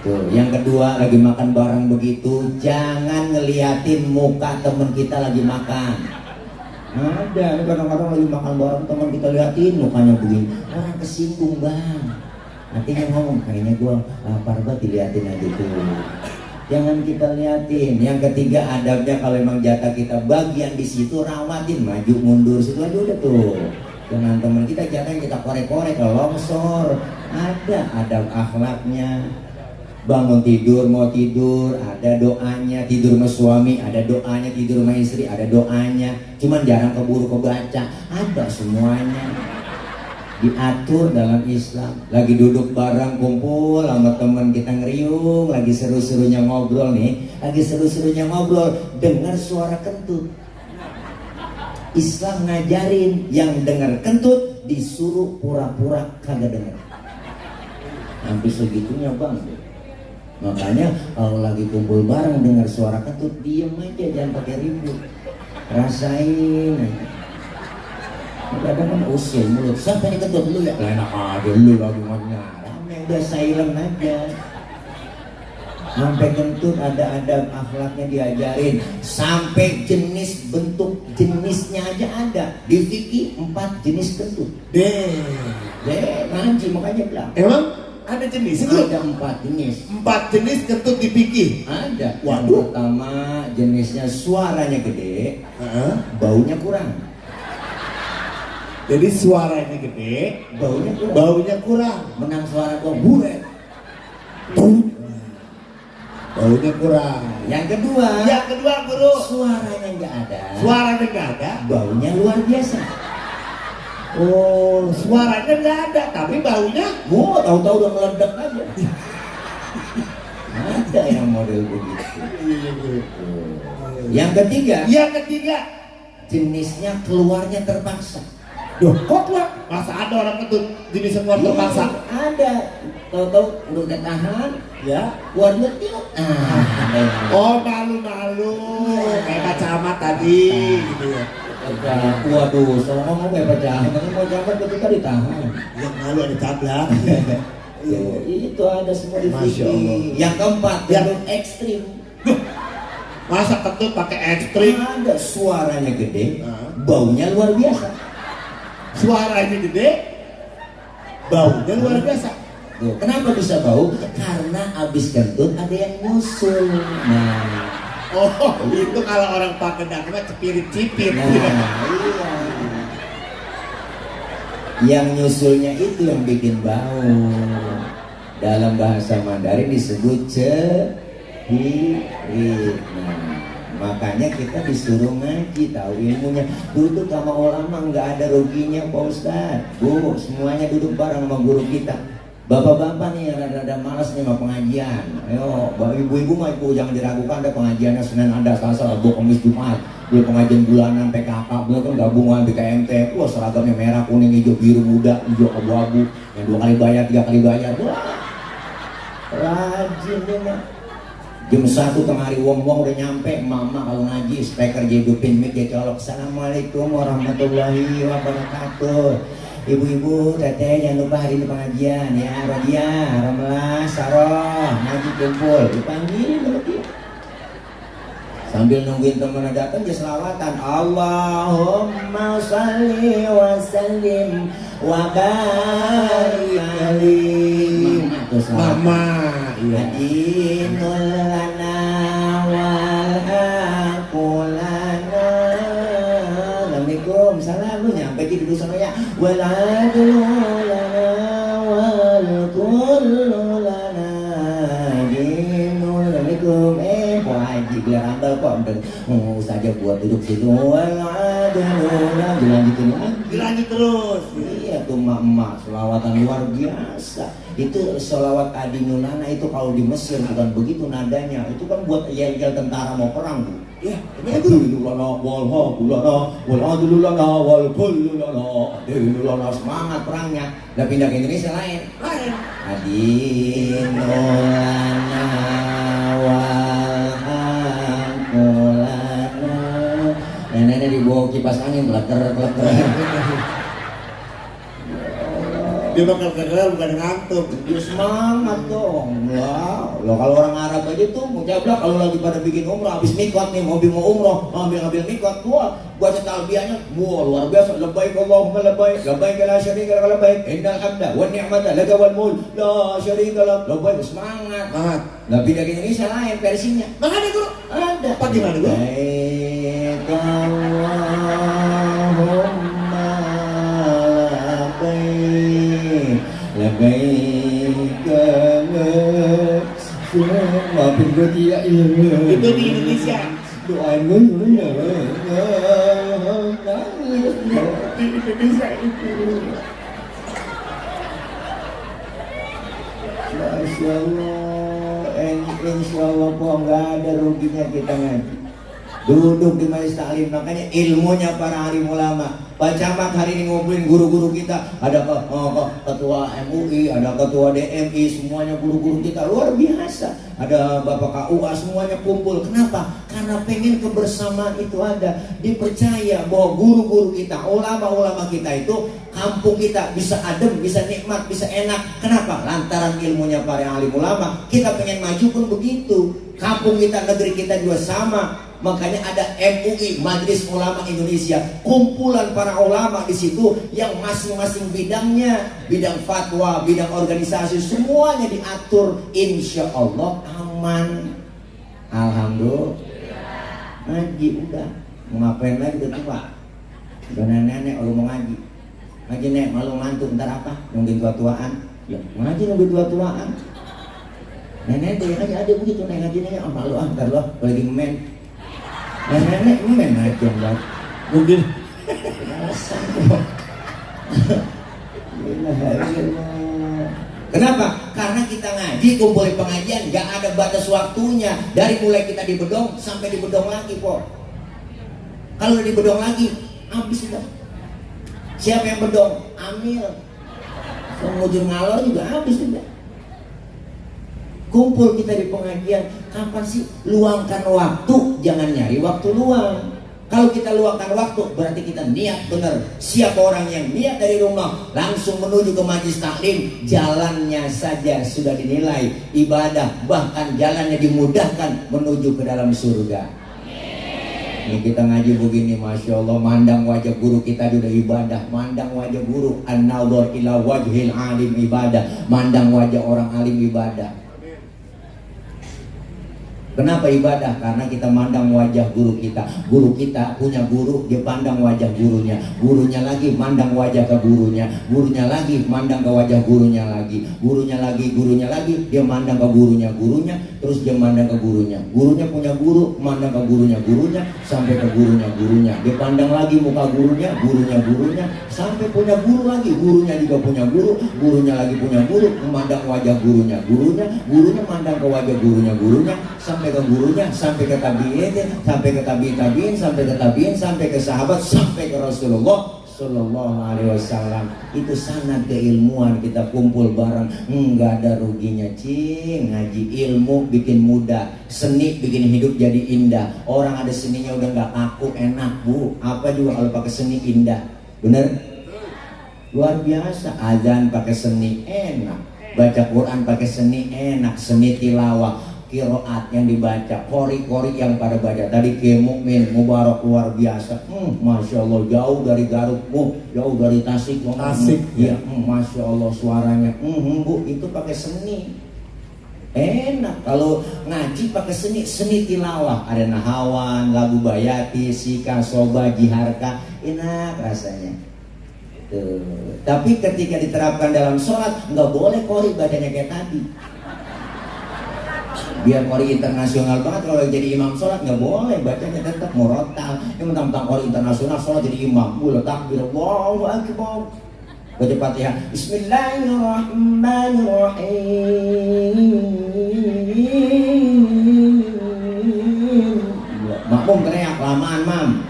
Tuh, yang kedua, lagi makan bareng begitu, jangan ngeliatin muka temen kita lagi makan. Ada, kadang-kadang lagi makan bareng temen kita liatin mukanya begini, orang kesinggung bang. Artinya ngomong, kayaknya gua lapar banget, diliatin aja tuh. Jangan kita liatin. Yang ketiga adabnya, kalau emang jatah kita bagian di situ, rawatin, maju mundur situ aja udah tuh. Dengan teman kita jatah kita korek-korek, longsor. Ada adab akhlaknya. Bangun tidur, mau tidur, ada doanya. Tidur sama suami, ada doanya. Tidur sama istri, ada doanya. Cuman jarang keburu kebaca. Ada semuanya. Diatur dalam Islam. Lagi duduk bareng kumpul sama teman kita ngeriung, lagi seru-serunya ngobrol nih, lagi seru-serunya ngobrol, dengar suara kentut. Islam ngajarin yang dengar kentut disuruh pura-pura kagak dengar. Sampai segitunya bang. Makanya kalau lagi kumpul bareng dengar suara kentut, diem aja, jangan pakai ribut, rasain aja. Kadang kan usil mulut, siapa yang kentut dulu ya? Enak aja lu lagi ngomongnya. Rame udah silent aja. Sampai kentut ada adab akhlaknya diajarin. Sampai jenis bentuk jenisnya aja ada. Di fikih 4 jenis kentut. Ngaji makanya bilang. Emang ada jenis itu? Ada 4 jenis. 4 jenis kentut di fikih. Ada. Waduh. Yang pertama jenisnya suaranya gede, baunya kurang. Jadi suaranya gede, baunya kurang. Menang suara gua buret. Baunya kurang. Yang kedua guru, suaranya nggak ada. Suaranya nggak ada, baunya luar biasa. Oh, suaranya nggak ada, tapi baunya, tahu-tahu udah meledak aja. Ada yang model begitu. Yang ketiga, jenisnya keluarnya terpaksa. Duh, kok keluar? Masa ada orang kentut jenis keluar terpaksa? Ada. Tahu-tahu udah tahan, Ya. keluar tiup. Oh, malu-malu, kayak Pak Camat tadi, gitu ya. Waduh, soalnya ngomong kayak Pak Camat, mau Camat ketika ditahan. Yang malu ada cablak. Tuh, itu ada semua di Masya fikih. Allah. Yang keempat, Ya. kentut ekstrim. Masa kentut pakai ekstrim? Ada suaranya gede, Nah. baunya luar biasa. Suaranya gede, baunya luar biasa. Tuh, kenapa bisa bau? Karena abis kentut ada yang nyusul. Nah, Oh, itu kalau orang pakai daknya cepirit-cipir. nah iya. Yang nyusulnya itu yang bikin bau. Dalam bahasa Mandarin disebut cehirit. Nah, makanya kita disuruh ngaji, tahu ilmunya. Duduk sama ulama nggak ada ruginya, Pak Ustadz. Bu, semuanya duduk bareng sama guru kita. Bapak-bapak nih yang rada-rada malas nih sama pengajian. Ayo, ibu-ibu mah ibu jangan diragukan, ada pengajiannya Senin, ada Selasa, Rabu, Kamis, Jumat. Dia pengajian bulanan PKK, dia kan gabungan BKMT. Wah, seragamnya merah, kuning, hijau, biru, muda, hijau, abu-abu. Yang 2 kali bayar, 3 kali bayar. Wah, rajin dia mah. Jam 1 tengah hari wong-wong udah nyampe. Mama kalau ngaji, speaker hidupin mic dia colok. Assalamualaikum warahmatullahi wabarakatuh. Ibu-ibu, teteh jangan lupa hari ini pengajian ya. Rodia, Romlah, Saroh, ngaji kumpul. Dipanggil sama dia. Sambil nungguin temennya datang dia selawatan. Allahumma salli wa sallim wa barik alaihi. Terus Mama, iya. Adinul lana wal aqulana. Assalamualaikum, salam lu nyampe di duduk sana ya. Wal adul lana wal kullu lana. Adinul. Assalamualaikum. Haji biar ambal kok saja buat duduk situ. Wal adul lana. Dilanjutin lagi. Dilanjut terus. Iya tuh emak-emak selawatan luar biasa. Itu selawat Adinulana itu kalau di Mesir bukan begitu nadanya. Itu kan buat yel-yel tentara mau perang tuh. Ya, betul. Adinulana wal haqulana wal adululana wal kullulana. Adinulana semangat perangnya. Udah pindah ke Indonesia lain. Lain. Adinulana wal haqulana. Nenek-nenek dibawa kipas angin kleker-kleker. Dia bakal keren bukan ngantuk. Ya semangat dong lah. Loh, kalau orang Arab aja tuh mau jablak kalau lagi pada bikin umrah habis mikot nih mau umroh ngambil mikot gua baca talbiyahnya wah luar biasa. Labbaik Allahumma labbaik labbaik la syarika lak labbaik innal hamda wan ni'mata laka wal mulk la syarika lak labbaik. Semangat. Nggak pindah ke Indonesia lain versinya. Mana ada guru? Ada. Apa gimana guru? Labbaik Allahumma labbaik maafin gue tidak Itu di Indonesia. doain gue Di Indonesia itu. Masya Allah. Insya Allah kok nggak ada ruginya kita ngaji. Duduk di majelis taklim, makanya ilmunya para alim ulama. Pak Camat hari ini ngobrolin guru-guru kita. Ada ketua MUI, ada ketua DMI, semuanya guru-guru kita luar biasa. Ada Bapak KUA, semuanya kumpul. Kenapa? Karena pengen kebersamaan itu ada. Dipercaya bahwa guru-guru kita, ulama-ulama kita itu, kampung kita bisa adem, bisa nikmat, bisa enak. Kenapa? Lantaran ilmunya para alim ulama. Kita pengen maju pun begitu. Kampung kita, negeri kita juga sama. Makanya ada MUI, Majelis Ulama Indonesia, kumpulan para ulama di situ yang masing-masing bidangnya, bidang fatwa, bidang organisasi, semuanya diatur. Insya Allah aman. Alhamdulillah. Ngaji udah, mau ngapain lagi udah tua, udah nenek-nenek kalau mau ngaji. Ngaji nek, malu ngantuk ntar apa? Nungguin tua-tuaan. Ya ngaji nungguin tua-tuaan. Nenek deh ngaji ada begitu, nek ngaji nenek, oh malu ntar loh, lagi ngemen. Nenek ngemen aja mbak. Mungkin Kenapa? Karena kita ngaji, kumpul pengajian, gak ada batas waktunya. Dari mulai kita di bedong sampai di bedong lagi, po. Kalau udah di bedong lagi, habis udah. Siapa yang bedong? Amil. Mujur ngalor juga habis udah. Kumpul kita di pengajian, kapan sih? Luangkan waktu, jangan nyari waktu luang. Kalau kita luangkan waktu, berarti kita niat benar. Siapa orang yang niat dari rumah langsung menuju ke majlis taklim, jalannya saja sudah dinilai ibadah, bahkan jalannya dimudahkan menuju ke dalam surga. Ini kita ngaji begini, Masya Allah, mandang wajah guru kita sudah ibadah. Mandang wajah guru, an-nadhar ila wajhil alim ibadah. Mandang wajah orang alim ibadah. Kenapa ibadah? Karena kita mandang wajah guru kita. Guru kita punya guru, dia pandang wajah gurunya. Gurunya lagi mandang wajah ke gurunya. Gurunya lagi mandang ke wajah gurunya lagi. Gurunya lagi, dia mandang ke gurunya. Gurunya, terus dia mandang ke gurunya. Gurunya punya guru, mandang ke gurunya. Gurunya, sampai ke gurunya. Gurunya, dia pandang lagi muka gurunya. Gurunya, sampai punya guru lagi. Gurunya juga punya guru. Gurunya lagi punya guru, memandang wajah gurunya. Gurunya mandang ke wajah gurunya. Gurunya, sampai ke gurunya, sampai ke tabiin, sampai ke tabiin, sampai ke tabiin, sampai ke sahabat, sampai ke Rasulullah Sallallahu Alaihi Wasallam. Itu sanad keilmuan, kita kumpul bareng, nggak ada ruginya, cing. Ngaji ilmu bikin mudah, seni bikin hidup jadi indah. Orang ada seninya udah nggak kaku, enak bu. Apa juga kalau pakai seni indah, bener? Luar biasa. Azan pakai seni enak, baca Quran pakai seni enak, seni tilawah, kiroat yang dibaca, kori-kori yang pada baca tadi, Kiai Mukmin Mubarak luar biasa. Masya Allah, jauh dari Garutmu, jauh dari Tasik. Ya, Masya Allah suaranya. Bu, itu pakai seni enak. Kalau ngaji pakai seni tilawah, ada nahawan, lagu bayati, sika, soba, jiharka, enak rasanya. Tuh. Tapi ketika diterapkan dalam sholat, nggak boleh kori bacanya kayak tadi. Biar kori internasional banget, kalau jadi imam sholat nggak boleh, bacanya tetap murattal. Yang mentang-mentang kori internasional sholat jadi imam, boleh takbir, Allahu Akbar, baca Fatihah, Bismillahirrahmanirrahim. Makmum teriak, lamaan mam.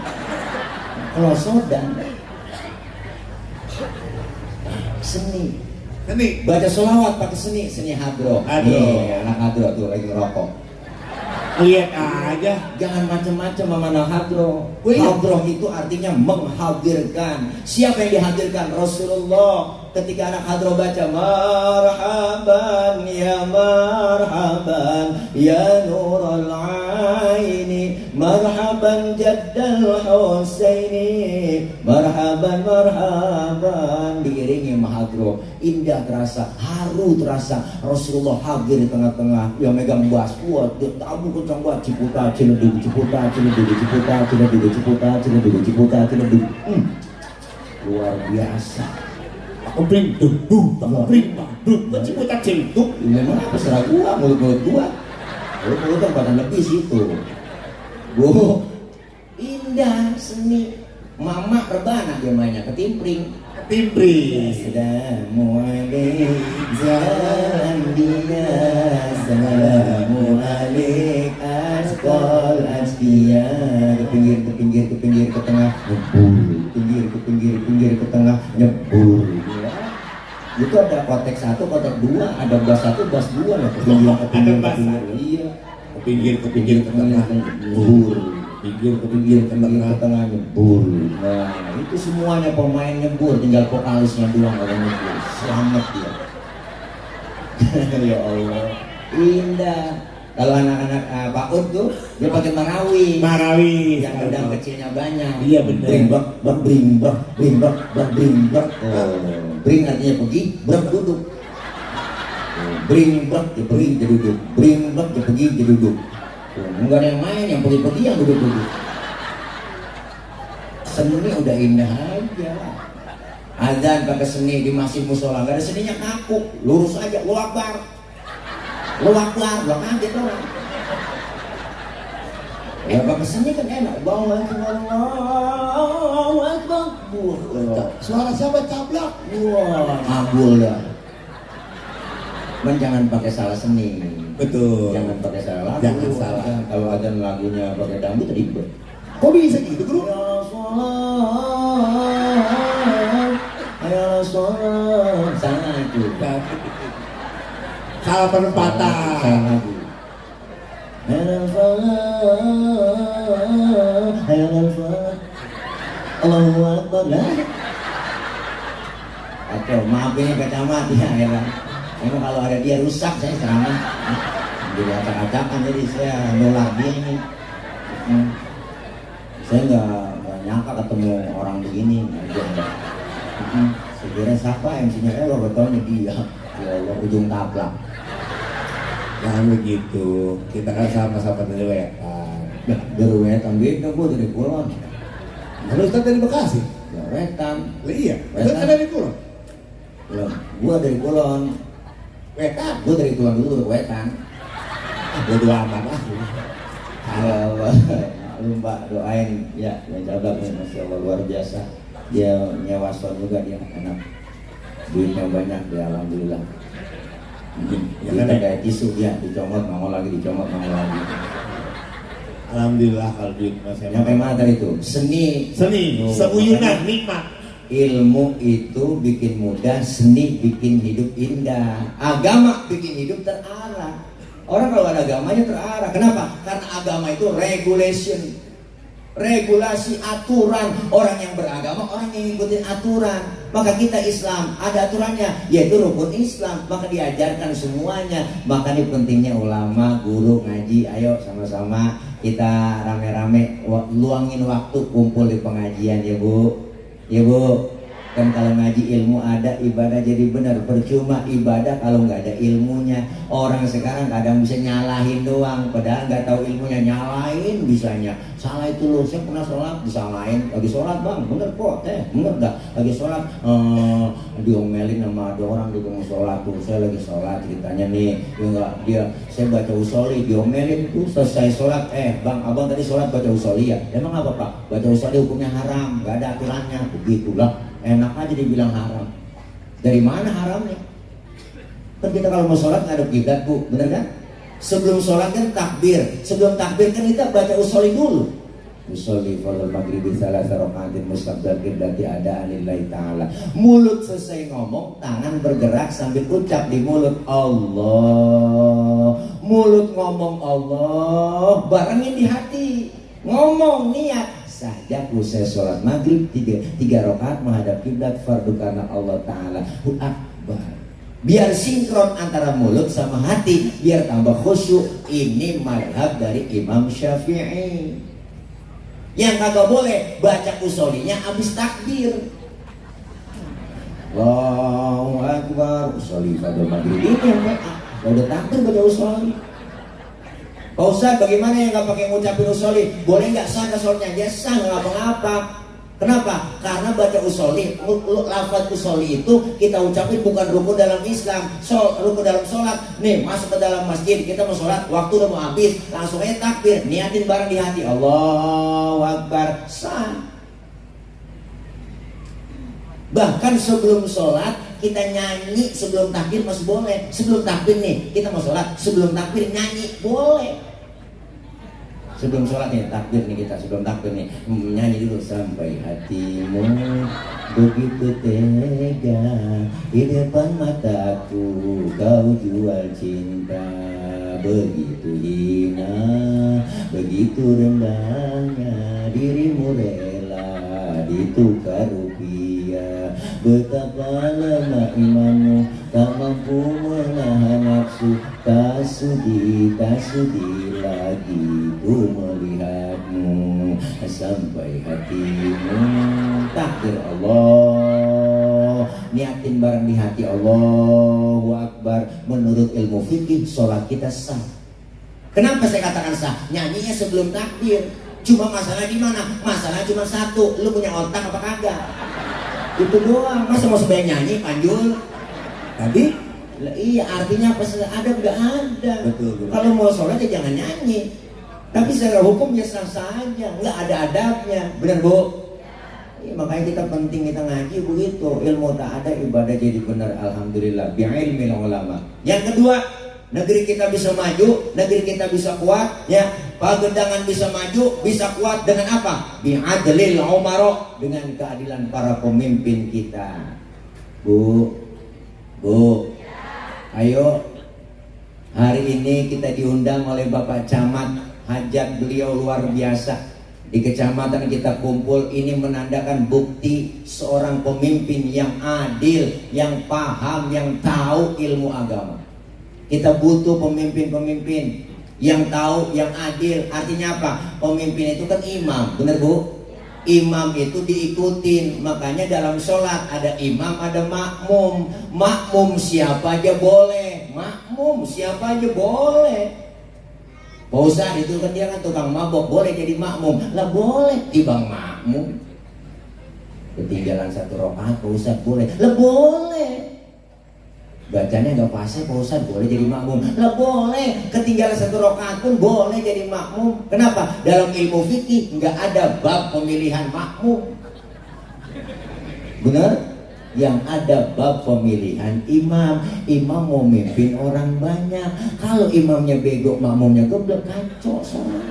Kalau sodan seni. Baca sholawat pakai seni hadro. Nih, anak hadro tuh lagi ngerokok. Lihat aja. Jangan macam-macam sama anak hadro. Hadro itu artinya menghadirkan. Siapa yang dihadirkan? Rasulullah. Ketika anak hadro baca marhaban ya nurul aini, marhaban jaddal husaini, marhaban diiringi mahadro, indah terasa, haru terasa. Rasulullah hadir di tengah-tengah, yang megang bass kuat, dia tabu kencang banget, ciputa ciledug, luar biasa. Kepring duh, ciputat ciltuk. Memang apa serah gua, mulut gua. Mulut badan lebih situ. Bu, indah seni. Mama rebana dia mainnya ketimpring. Assalamualaikum Zambiya, Assalamualaikum Asqal Asqiya. Ke pinggir ke tengah, pinggir ke tengah, nyebur. Itu ada kotek 1, kotek 2, ada bass 1, bass 2 ya. Ke pinggir. Iya. Ke pinggir ke tengah, nyebur. Pinggir ke tengah, nyebur. Nah, itu semuanya pemain nyebur, tinggal vokalisnya doang kalau nyebur. Selamat dia. Ya Allah, indah. Kalau anak-anak Pak Ud tuh dia pakai marawi yang gedang kecilnya banyak. Iya benar. Bring. Bring artinya pergi, brak duduk. Bring dia pergi dia duduk. Bring dia pergi dia duduk. Enggak ada yang main, yang pergi yang duduk. Seni udah indah aja. Azan pakai seni di masjid musola, nggak ada seninya kaku, lurus aja, Allahu Akbar, belum kaget orang. Ya pakai seni kan enak, Allahu Akbar. Suara siapa cablak? Wah, ngabul dah. Jangan pakai salah seni. Betul. Jangan pakai salah lagu. Jangan salah. Kalau ada lagunya pakai dangdut ribet. Kok bisa gitu, Bro? Ayo sholat. Salah itu. Salah penempatan. Salah lagu. Ayo sholat. Ustaz lah. Atau maaf ini kacamat ya heran. Memang kalau ada dia rusak saya serangan. Jadi acak-acakan jadi saya nolak dia ini. Saya nggak nyangka ketemu orang begini. Saya kira siapa MC-nya betulnya dia. Ya Allah ujung taplak. Jangan begitu, kita kan sama-sama dari wetan. Dari wetan beda gua dari Kulon. Lalu Ustaz dari Bekasi? Ya wetan. Lah iya, Wetan. Ustaz dari Kulon. Loh, gua dari Kulon. Wetan? Gua dari Kulon dulu ke wetan. Bodo amat lah. Ya Allah, lu Mbak doain ya, Jablak nih, Masya Allah luar biasa. Dia nyewa son juga dia enak, duitnya banyak dia alhamdulillah. Ya Kita kan, kayak tisu ya, dicomot mau lagi, dicomot mau lagi. alhamdulillah kalau duit masih Sampai mana tadi itu? Seni, Seni, Tuh, seuyunan, makanya nikmat. ilmu itu bikin mudah, seni bikin hidup indah, agama bikin hidup terarah. Orang kalau ada agamanya terarah. Kenapa? Karena agama itu regulasi, aturan. Orang yang beragama, orang yang ngikutin aturan. Maka kita Islam, ada aturannya, yaitu rukun Islam. Maka diajarkan semuanya. Makanya pentingnya ulama, guru, ngaji. Ayo sama-sama kita rame-rame luangin waktu kumpul di pengajian ya Bu. Ya Bu. Kan kalau ngaji ilmu ada, ibadah jadi benar. Percuma ibadah kalau nggak ada ilmunya. Orang sekarang kadang bisa nyalahin doang, padahal nggak tahu ilmunya, nyalahin bisanya. Salah itu loh, saya pernah sholat disalahin. Lagi sholat bang, bener kok, bener dah. Lagi sholat, diomelin sama ada orang di rumah sholat tuh. Saya lagi sholat ceritanya nih, saya baca usoli, diomelin tuh selesai sholat. Bang, abang tadi sholat baca usoli ya? Emang apa pak? Baca usoli hukumnya haram, nggak ada aturannya. Begitulah. Enak aja dibilang haram. Dari mana haramnya? Kan kita kalau mau sholat ngadep kiblat Bu, bener kan? Sebelum sholat kan takbir. Sebelum takbir kan kita baca usoli dulu. Usoli fardhu maghribi salasa rakaatin mustaqbil qiblati ada lillahi ta'ala. Mulut selesai ngomong, tangan bergerak sambil ucap di mulut Allah. Mulut ngomong Allah, barengin di hati. Ngomong niat saja usai sholat maghrib 3 rakaat menghadap kiblat fardu karena Allah Ta'ala Akbar. Biar sinkron antara mulut sama hati, biar tambah khusyuk. Ini mazhab dari Imam Syafi'i. Yang kagak boleh baca usolinya habis takbir. Allahu Akbar, usoli pada maghrib ini yang udah takbir baca usoli. Pak Ustadz bagaimana yang nggak pakai ngucapin usoli? Boleh nggak sah sholatnya? Ya sah, nggak apa-apa. Kenapa? Karena baca usoli, lafaz usoli itu kita ucapin bukan rukun dalam Islam, rukun dalam sholat. Nih masuk ke dalam masjid, kita mau sholat, waktu udah mau habis, langsung aja takbir, niatin bareng di hati, Allahu Akbar, sah. Bahkan sebelum sholat kita nyanyi sebelum takbir masih boleh. Sebelum takbir nih kita mau sholat, sebelum takbir nyanyi boleh. Sebelum sholat nih takbir nih kita sebelum takbir nih nyanyi dulu. Sampai hatimu begitu tega di depan mataku, kau jual cinta begitu hina, begitu rendahnya dirimu rela ditukar rupiah. Betapa lemah imanmu, tak mampu menahan nafsu. Tak sudi lagi ku melihatmu. Sampai hatimu takbir Allah, niatin bareng di hati Allahu Akbar. Menurut ilmu fikih sholat kita sah. Kenapa saya katakan sah? Nyanyinya sebelum takbir. Cuma masalah di mana? Masalah cuma satu, lu punya otak apa kagak? Itu doang. Masa mau sebanyak nyanyi Panjul? Tadi? Lah, iya, artinya apa? Ada nggak ada. Betul. Kalau mau sholat ya jangan nyanyi. Tapi secara hukum ya sah saja, nggak ada adabnya. Benar Bu? Ya, makanya kita penting kita ngaji begitu. Ilmu tak ada, ibadah jadi benar. Alhamdulillah. Bi'ilmil ulama. Yang kedua, negeri kita bisa maju, negeri kita bisa kuat, ya. Pagedangan bisa maju, bisa kuat dengan apa? Bi'adlil umara, dengan keadilan para pemimpin kita. Bu, ayo. Hari ini kita diundang oleh Bapak Camat, hajat beliau luar biasa. Di kecamatan kita kumpul, ini menandakan bukti seorang pemimpin yang adil, yang paham, yang tahu ilmu agama. Kita butuh pemimpin-pemimpin yang tahu, yang adil. Artinya apa? Pemimpin itu kan imam, benar Bu? Imam itu diikutin. Makanya dalam sholat ada imam, ada makmum. Makmum siapa aja boleh, makmum siapa aja boleh. Pak Ustadz itu kan dia kan tukang mabok, boleh jadi makmum? Lah boleh, tibang makmum. Ketinggalan 1 rakaat Pak Ustadz boleh? Lah boleh. Bacanya nggak fase Pak Ustadz, boleh jadi makmum? Lah boleh. Ketinggalan 1 rakaat pun boleh jadi makmum. Kenapa? Dalam ilmu fikih nggak ada bab pemilihan makmum. Benar? Yang ada bab pemilihan imam. Imam mau mimpin orang banyak. Kalau imamnya bego, makmumnya goblok, kacau salah.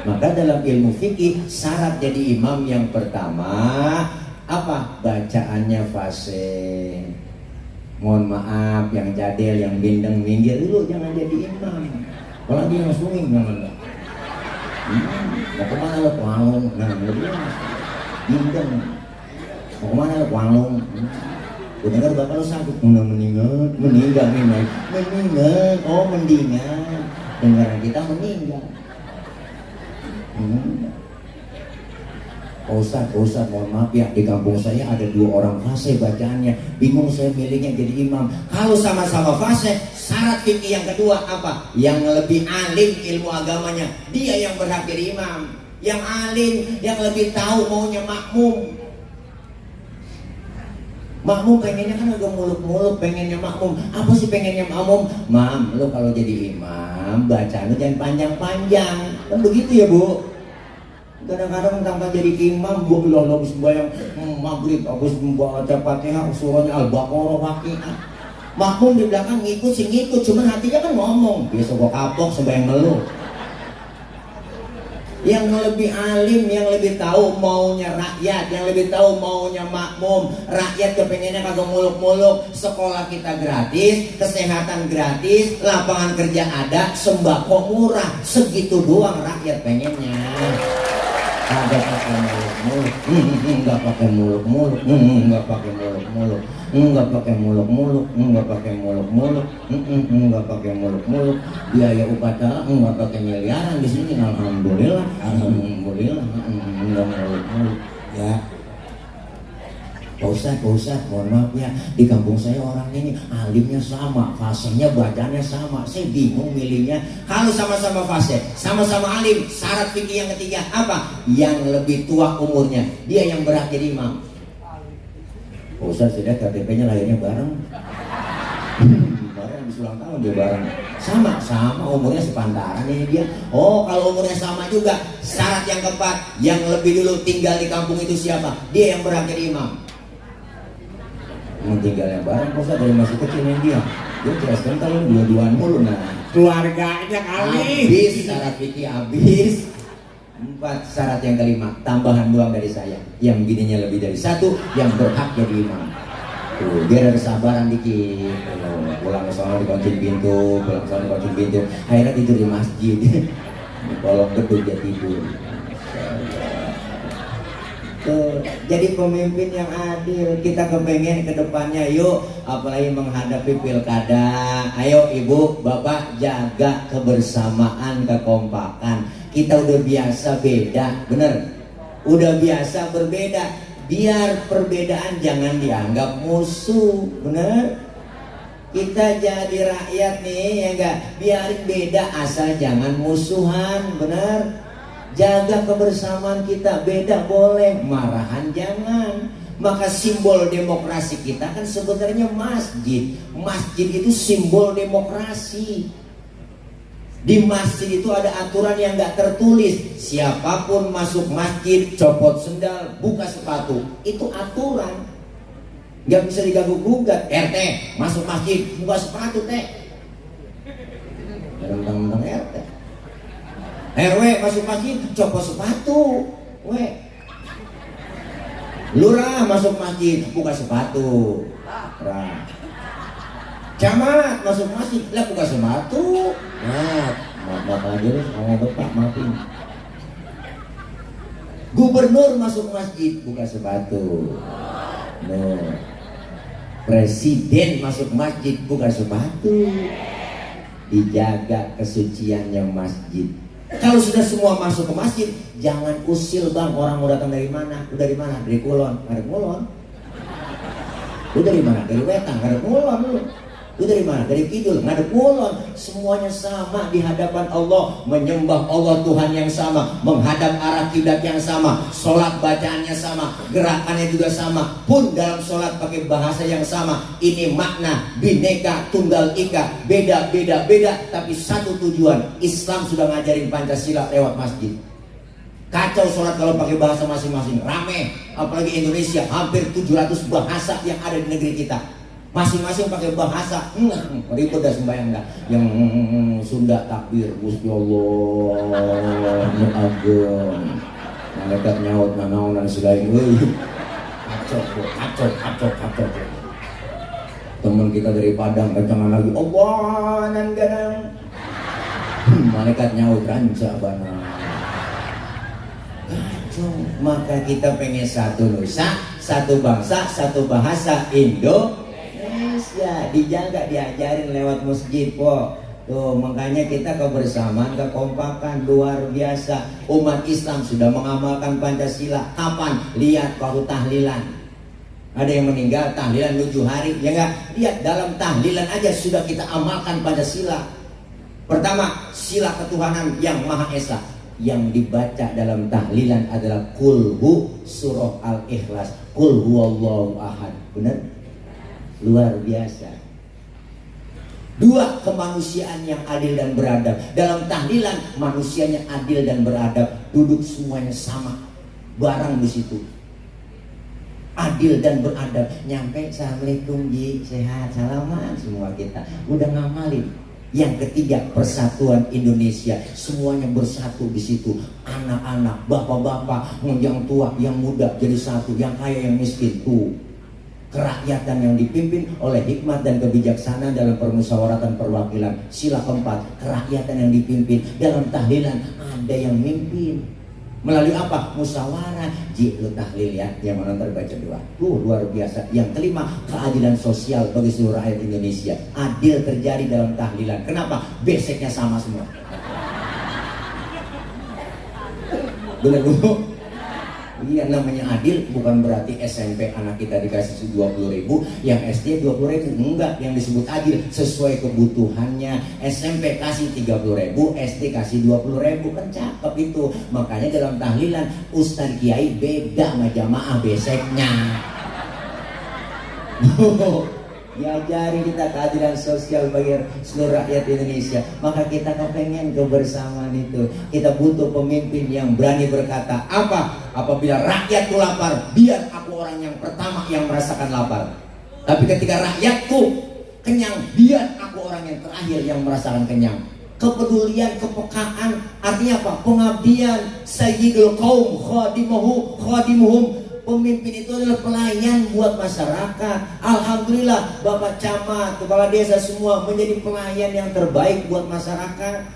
Maka dalam ilmu fikih syarat jadi imam yang pertama apa? Bacaannya fasih. Mohon maaf yang jadil, yang bindeng minggir dulu, jangan jadi imam. Apalagi yang swing jangan. Mau kemana lo wangun? Nah, bindeng. Mau kemana lo wangun? Gue dengar bapak lo sakit, udah meninggal nih, meninggal. Oh mendingan. Dengaran kita meninggal. Pak Ustadz, mohon maaf ya, di kampung saya ada 2 orang fase bacaannya, bingung saya milihnya jadi imam. Kalau sama-sama fase, syarat fikih yang kedua apa? Yang lebih alim ilmu agamanya, dia yang berhak jadi imam. Yang alim, yang lebih tahu maunya makmum. Makmum pengennya kan agak muluk-muluk, pengennya makmum. Apa sih pengennya makmum? Mam, lo kalau jadi imam, bacaan lo jangan panjang-panjang. Kan begitu ya Bu? Kadang-kadang tanpa jadi imam, gue bilang habis bayang maghrib, habis membaca Fatihah, surahnya Al-Baqarah, Waqiah. Makmum di belakang ngikut sih ngikut, cuman hatinya kan ngomong, biasa gue kapok sembahyang melu. Yang lebih alim, yang lebih tahu maunya rakyat, yang lebih tahu maunya makmum. Rakyat kepengennya kagak muluk-muluk, sekolah kita gratis, kesehatan gratis, lapangan kerja ada, sembako murah, segitu doang rakyat pengennya. Ada pakai muluk-muluk, nggak pakai muluk-muluk, nggak pakai muluk-muluk, nggak pakai muluk-muluk, nggak pakai muluk-muluk, nggak pakai muluk-muluk. Biaya upacara nggak pakai miliaran di sini. Alhamdulillah, alhamdulillah, nggak muluk-muluk. Ya, Pak Ustadz, mohon maaf ya, di kampung saya orang ini alimnya sama, fasenya bacanya sama, saya bingung milihnya. Kalau sama-sama fase, sama-sama alim, syarat fikih yang ketiga apa? Yang lebih tua umurnya, dia yang berhak jadi imam. Pak Ustadz, saya lihat KTP-nya lahirnya bareng. Bareng habis ulang tahun dia bareng. Sama umurnya sepantaran ini dia. Oh, kalau umurnya sama juga, syarat yang keempat, yang lebih dulu tinggal di kampung itu siapa? Dia yang berhak jadi imam. Tinggalnya bareng Pak Ustadz dari masih kecil yang dia jelaskan kalau dua-duaan mulu. Nah, keluarganya kali habis syarat fikih habis. 4 syarat yang kelima, tambahan doang dari saya. Yang bininya lebih dari 1, yang berhak jadi imam. Tuh, biar ada sabaran dikit. Pulang ke sana dikuncin pintu, akhirnya tidur di masjid. Kolong gedung dia tidur. Jadi pemimpin yang adil. Kita kepengen ke depannya, yuk, apalagi menghadapi pilkada. Ayo ibu, bapak, jaga kebersamaan, kekompakan. Kita udah biasa beda, bener? Udah biasa berbeda. Biar perbedaan jangan dianggap musuh, bener? Kita jadi rakyat nih, ya enggak? Biarin beda, asal jangan musuhan, bener? Jaga kebersamaan kita, beda boleh, marahan jangan. Maka simbol demokrasi kita kan sebenarnya masjid. Masjid itu simbol demokrasi. Di masjid itu ada aturan yang gak tertulis. Siapapun masuk masjid, copot sendal, buka sepatu. Itu aturan, gak bisa diganggu gugat. RT masuk masjid, buka sepatu teh. Tentang RT. RW masuk masjid, copot sepatu. Lurah masuk masjid, buka sepatu. Camat masuk masjid, lah buka sepatu. Maaf aja lu, sama bapak, maafin. Gubernur masuk masjid buka sepatu. No. Presiden masuk masjid buka sepatu. Dijaga kesuciannya masjid. Kalau sudah semua masuk ke masjid, jangan usil bang, orang mau datang dari mana? Lu dari mana? Dari Kulon. Ada Kulon. Lu dari mana? Dari Wetan. Ada Kulon lu. Lu dari mana? Dari Kidul. Nggak ada Kulon. Semuanya sama di hadapan Allah, menyembah Allah Tuhan yang sama, menghadap arah kiblat yang sama, sholat bacaannya sama, gerakannya juga sama, pun dalam sholat pakai bahasa yang sama. Ini makna bineka tunggal ika, beda, tapi satu tujuan. Islam sudah ngajarin Pancasila lewat masjid. Kacau sholat kalau pakai bahasa masing-masing, rame. Apalagi Indonesia, hampir 700 bahasa yang ada di negeri kita. Masing-masing pakai bahasa, ribet dah sembahyang dah. Yang Sunda takbir, Gusti Allah, nu ageng. Malaikat nyaut nanaon dan sebagainya. Kacau. Teman kita dari Padang kencangan lagi, Allah nan gadang. Malaikat nyaut ranca bana. Kacau. Maka kita pengen satu nusa, satu bangsa, satu bahasa Indonesia. Dijaga, diajarin lewat masjid po. Tuh, makanya kita kebersamaan, kekompakan luar biasa. Umat Islam sudah mengamalkan Pancasila. Kapan? Lihat waktu tahlilan. Ada yang meninggal tahlilan 7 hari, ya enggak? Lihat dalam tahlilan aja sudah kita amalkan Pancasila. Pertama, sila ketuhanan yang Maha Esa. Yang dibaca dalam tahlilan adalah kulhu surah Al-Ikhlas. Kul huwallahu ahad. Benar? Luar biasa. 2, kemanusiaan yang adil dan beradab. Dalam tahlilan manusianya adil dan beradab, duduk semuanya sama, bareng di situ. Adil dan beradab. Nyampe assalamualaikum ji, sehat, salaman semua kita. Udah ngamalin. Yang ketiga, persatuan Indonesia. Semuanya bersatu di situ. Anak-anak, bapak-bapak, yang tua, yang muda jadi satu, yang kaya, yang miskin tuh. Kerakyatan yang dipimpin oleh hikmat dan kebijaksanaan dalam permusyawaratan perwakilan. Sila keempat, kerakyatan yang dipimpin dalam tahlilan ada yang mimpin. Melalui apa? Musyawarah. Ji, lu tahlil ya, yang menonton baca doa. Luar biasa. Yang kelima, keadilan sosial bagi seluruh rakyat Indonesia. Adil terjadi dalam tahlilan. Kenapa? Basicnya sama semua. Benar Bu? Iya, namanya adil bukan berarti SMP anak kita dikasih 20.000, yang SD 20.000. Enggak, yang disebut adil sesuai kebutuhannya. SMP kasih 30.000, SD kasih 20.000, kan cakep itu. Makanya dalam tahlilan Ustadz Kiai beda sama jamaah beseknya. Diajari kita keadilan sosial bagi seluruh rakyat Indonesia. Maka kita kepengen kebersamaan itu. Kita butuh pemimpin yang berani berkata, apa? Apabila rakyatku lapar, biar aku orang yang pertama yang merasakan lapar. Tapi ketika rakyatku kenyang, biar aku orang yang terakhir yang merasakan kenyang. Kepedulian, kepekaan, artinya apa? Pengabdian. Sayyidul qaum khadimuhum. Pemimpin itu adalah pelayan buat masyarakat. Alhamdulillah Bapak Camat, Kepala Desa semua menjadi pelayan yang terbaik buat masyarakat.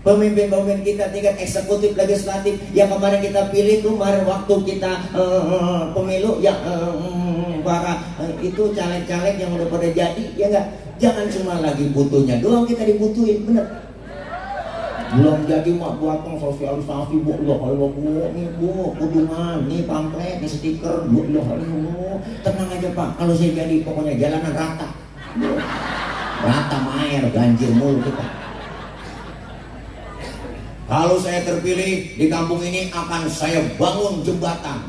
Pemimpin-pemimpin kita tingkat eksekutif, legislatif yang kemarin kita pilih kemarin waktu kita pemilu ya para itu caleg-caleg yang udah pada jadi, ya enggak? Jangan cuma lagi butuhnya doang kita dibutuhin, bener. Belum jadi mak buatong sosialisasi bu, nih bu, kudungan, nih pamflet, nih stiker, bu, tenang aja pak. Kalau saya jadi pokoknya jalanan rata, rata air, ganjil mulu kita. Kalau saya terpilih di kampung ini akan saya bangun jembatan,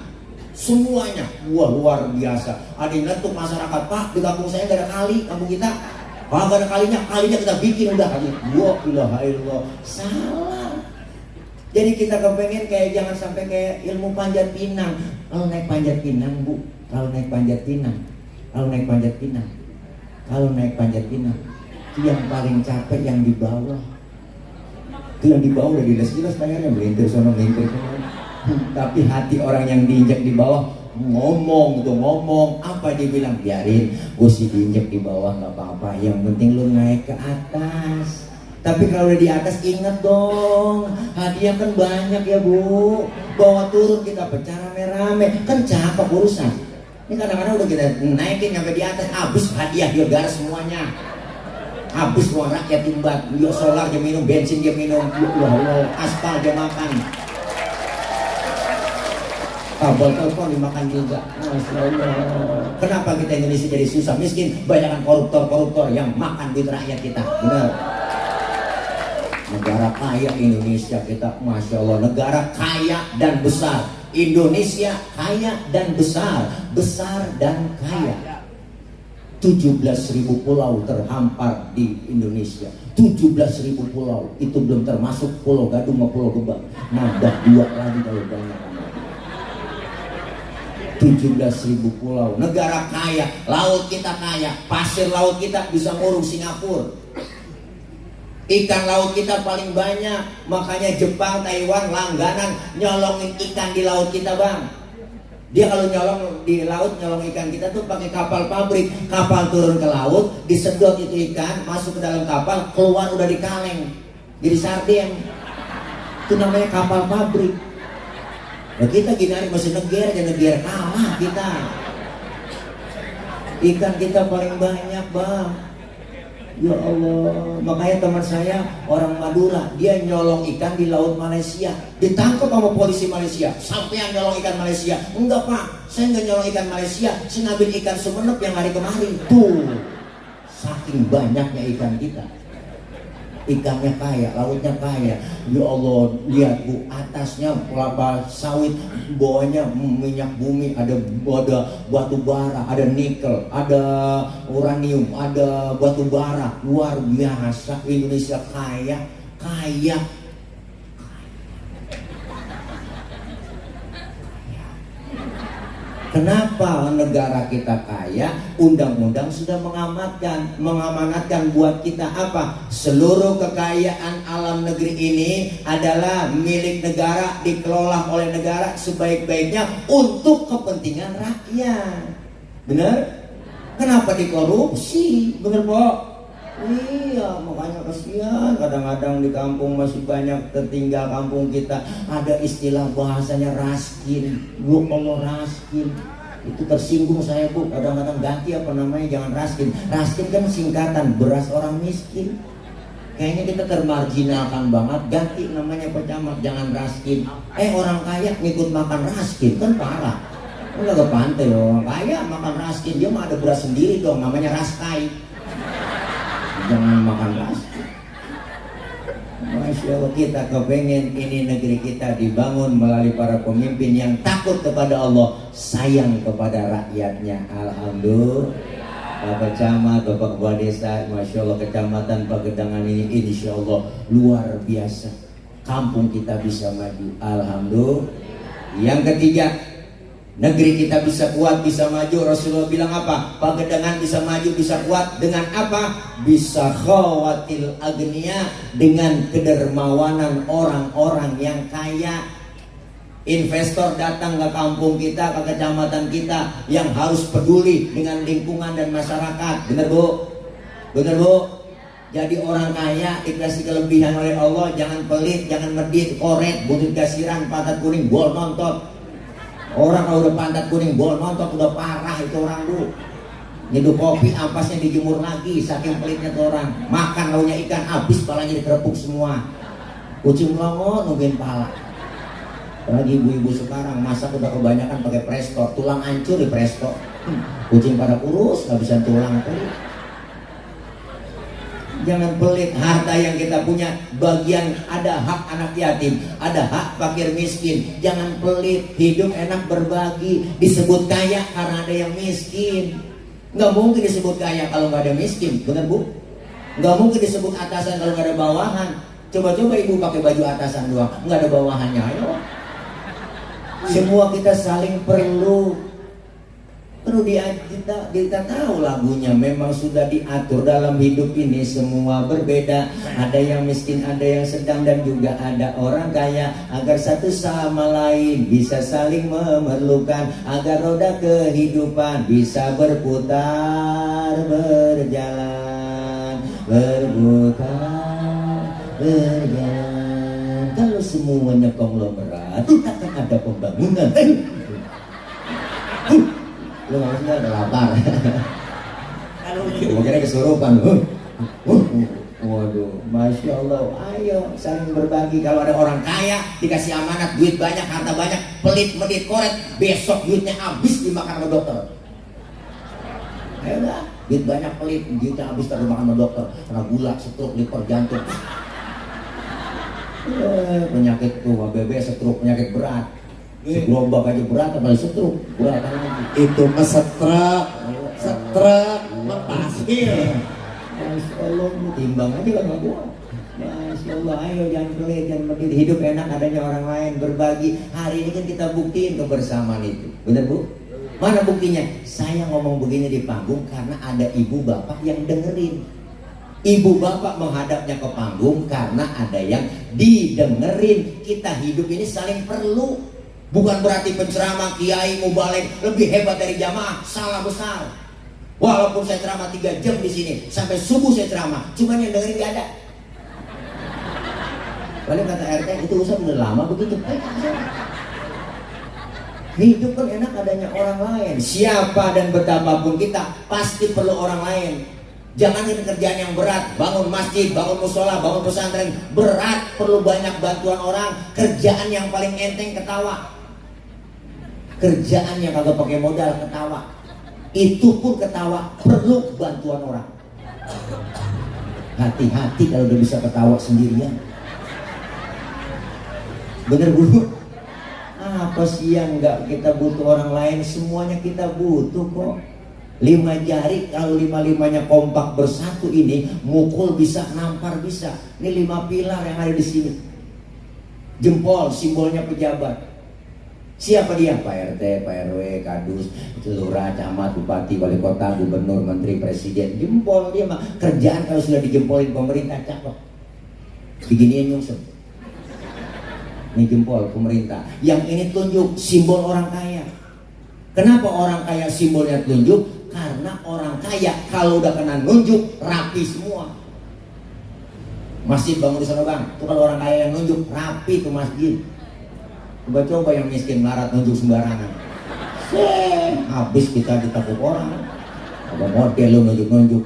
semuanya, wah luar biasa. Ada yang ngetuk masyarakat, pak di kampung saya gak ada kali, kampung kita. Kalau gak ada kalinya kita bikin udah kali. Wah ilaha illallah. Salah. Jadi kita kepengen kayak jangan sampai kayak ilmu panjat pinang. Kalau naik panjat pinang bu, kalau naik panjat pinang, yang paling capek yang di bawah. Itu yang di bawah udah jelas-jelas bayarnya melintir sono melintir. Tapi hati orang yang diinjak di bawah ngomong apa dia bilang, biarin gue sih diinjek di bawah nggak apa-apa, yang penting lu naik ke atas. Tapi kalau udah di atas ingat dong, hadiah kan banyak ya Bu. Bawa turun kita pecah rame-rame, kan cakep urusan. Ini kadang-kadang udah kita naikin sampai di atas, habis hadiah dia garis semuanya. Habis uang rakyat timbat, dia solar dia minum, bensin dia minum, ya Allah, aspal dia makan. Kabel telepon dimakan juga. Masya Allah. Kenapa kita Indonesia jadi susah miskin? Banyakan koruptor-koruptor yang makan duit rakyat kita. Benar. Negara kaya Indonesia kita, Masya Allah. Negara kaya dan besar. Indonesia kaya dan besar. Besar dan kaya. 17.000 pulau terhampar di Indonesia. 17.000 pulau. Itu belum termasuk Pulau Gadung sama Pulau Gebang. Nambah 2 lagi kalau banyak. 17.000 pulau. Negara kaya. Laut kita kaya. Pasir laut kita bisa ngurung Singapura. Ikan laut kita paling banyak. Makanya Jepang, Taiwan langganan nyolongin ikan di laut kita bang. Dia kalau nyolong di laut, nyolong ikan kita tuh pakai kapal pabrik. Kapal turun ke laut, disedot itu ikan, masuk ke dalam kapal, keluar udah di kaleng, jadi sarden. Itu namanya kapal pabrik. Nah kita gini masih neger kalah kita. Ikan kita paling banyak bang. Ya Allah, makanya teman saya orang Madura, dia nyolong ikan di laut Malaysia, ditangkap sama polisi Malaysia. Sampean nyolong ikan Malaysia? Enggak pak, saya nggak nyolong ikan Malaysia, saya ngambil ikan Sumenep yang hari kemarin. Tuh, saking banyaknya ikan kita. Ikannya kaya, lautnya kaya. Ya Allah, lihat Bu, atasnya kelapa sawit, bawahnya minyak bumi, ada batu bara, ada nikel, ada uranium, ada batu bara. Luar biasa, Indonesia kaya. Kenapa negara kita kaya? Undang-undang sudah mengamanatkan buat kita apa? Seluruh kekayaan alam negeri ini adalah milik negara, dikelola oleh negara sebaik-baiknya untuk kepentingan rakyat. Benar? Kenapa dikorupsi? Benar, Pak? Iya, makanya kasihan. Kadang-kadang di kampung masih banyak tertinggal kampung kita. Ada istilah bahasanya raskin. Bu, kalau raskin itu tersinggung saya Bu. Kadang-kadang ganti apa namanya, jangan raskin. Raskin kan singkatan beras orang miskin. Kayaknya kita termarginalkan banget. Ganti namanya Pak, jangan raskin. Orang kaya ngikut makan raskin kan parah. Udah ke pantai loh, orang kaya makan raskin. Dia mah ada beras sendiri dong, namanya raskai. Jangan makan raskin. Masya Allah, kita kepengen ini negeri kita dibangun melalui para pemimpin yang takut kepada Allah, sayang kepada rakyatnya. Alhamdulillah. Bapak Camat, Bapak Kepala Desa, Masya Allah, Kecamatan Pagedangan ini Insya Allah luar biasa. Kampung kita bisa maju. Alhamdulillah. Yang ketiga, negeri kita bisa kuat, bisa maju. Rasulullah bilang apa? Pagedangan bisa maju, bisa kuat dengan apa? Bisa khawatil agniya, dengan kedermawanan orang-orang yang kaya. Investor datang ke kampung kita, ke kecamatan kita, yang harus peduli dengan lingkungan dan masyarakat. Benar Bu? Benar Bu? Jadi orang kaya dikasih kelebihan oleh Allah. Jangan pelit, jangan medit, koret, butut kasiran, pantat kuning, bol nontot. Orang kalau udah pantat kuning, bol nontot, udah parah itu orang Bu. Nyeduh kopi, ampasnya dijemur lagi, saking pelitnya tuh orang. Makan launya ikan, habis palanya dikerepuk semua. Kucing melongo nungguin pala. Lagi ibu-ibu sekarang masak udah kebanyakan pakai presto, tulang hancur di presto. Kucing pada kurus, nggak bisa tulang pelit. Jangan pelit, harta yang kita punya bagian, ada hak anak yatim, ada hak fakir miskin. Jangan pelit, hidup enak berbagi. Disebut kaya karena ada yang miskin. Nggak mungkin disebut kaya kalau nggak ada miskin, benar Bu? Nggak mungkin disebut atasan kalau nggak ada bawahan. Coba-coba ibu pakai baju atasan doang, nggak ada bawahannya, ayo. Semua kita saling perlu kita tahu lagunya. Memang sudah diatur dalam hidup ini semua berbeda. Ada yang miskin, ada yang sedang, dan juga ada orang kaya. Agar satu sama lain bisa saling memerlukan, agar roda kehidupan bisa berputar, berjalan, berputar. berjalan. Kalau semuanya konglomerat, takkan ada pembangunan. Lu maksudnya ada lapar. Gua kira kesurupan. Waduh, Masya Allah. Ayo saling berbagi. Kalau ada orang kaya dikasih amanat, duit banyak, harta banyak, pelit, medit, koret, besok duitnya habis dimakan sama dokter. Ayo dah, duit banyak pelit, duitnya habis termakan sama dokter. Kena gula, stroke, liver, jantung. Penyakit tuh, ABB, stroke, penyakit berat. Segerombak aja berat, apalagi stroke, berat lagi. Itu mah setrek pasir. Masya Allah, timbang aja kan sama gua. Masya Allah, ayo jangan pelit, jangan begitu. Hidup enak adanya orang lain, berbagi. Hari ini kan kita buktiin kebersamaan itu. Bener Bu? Mana buktinya? Saya ngomong begini di panggung karena ada ibu bapak yang dengerin. Ibu bapak menghadapnya ke panggung karena ada yang didengerin. Kita hidup ini saling perlu. Bukan berarti penceramah, kiai, mubalek lebih hebat dari jamaah. Salah besar. Walaupun saya ceramah 3 jam di sini sampai subuh saya ceramah, cuman yang dengerin gak ada. Paling kata RT itu usah udah lama begitu. Hidup kan enak adanya orang lain. Siapa dan betapapun kita pasti perlu orang lain. Jangan ini kerjaan yang berat, bangun masjid, bangun musola, bangun pesantren berat, perlu banyak bantuan orang. Kerjaan yang paling enteng ketawa. Kerjaan yang kagak pakai modal ketawa. Itu pun ketawa perlu bantuan orang. Hati-hati kalau udah bisa ketawa sendirian. Bener Bu? Apa sih yang nggak kita butuh orang lain? Semuanya kita butuh kok. 5 jari kalau 5-5-nya kompak bersatu ini, mukul bisa, nampar bisa. Ini 5 pilar yang ada di sini. Jempol simbolnya pejabat. Siapa dia? Pak RT, Pak RW, Kadus, Lurah, Camat, Bupati, Wali Kota, Gubernur, Menteri, Presiden. Jempol dia mah. Kerjaan kalau sudah dijempolin pemerintah cakep. Beginian nyungsep. Ini jempol pemerintah. Yang ini tunjuk simbol orang kaya. Kenapa orang kaya simbolnya tunjuk? Karena orang kaya kalau udah kena nunjuk rapi semua. Masjid bangun di sana Bang. Itu kalau orang kaya yang nunjuk rapi tuh masjid. Coba-coba yang miskin melarat nunjuk sembarangan. Habis kita ditakut orang. Ada model lu nunjuk-nunjuk.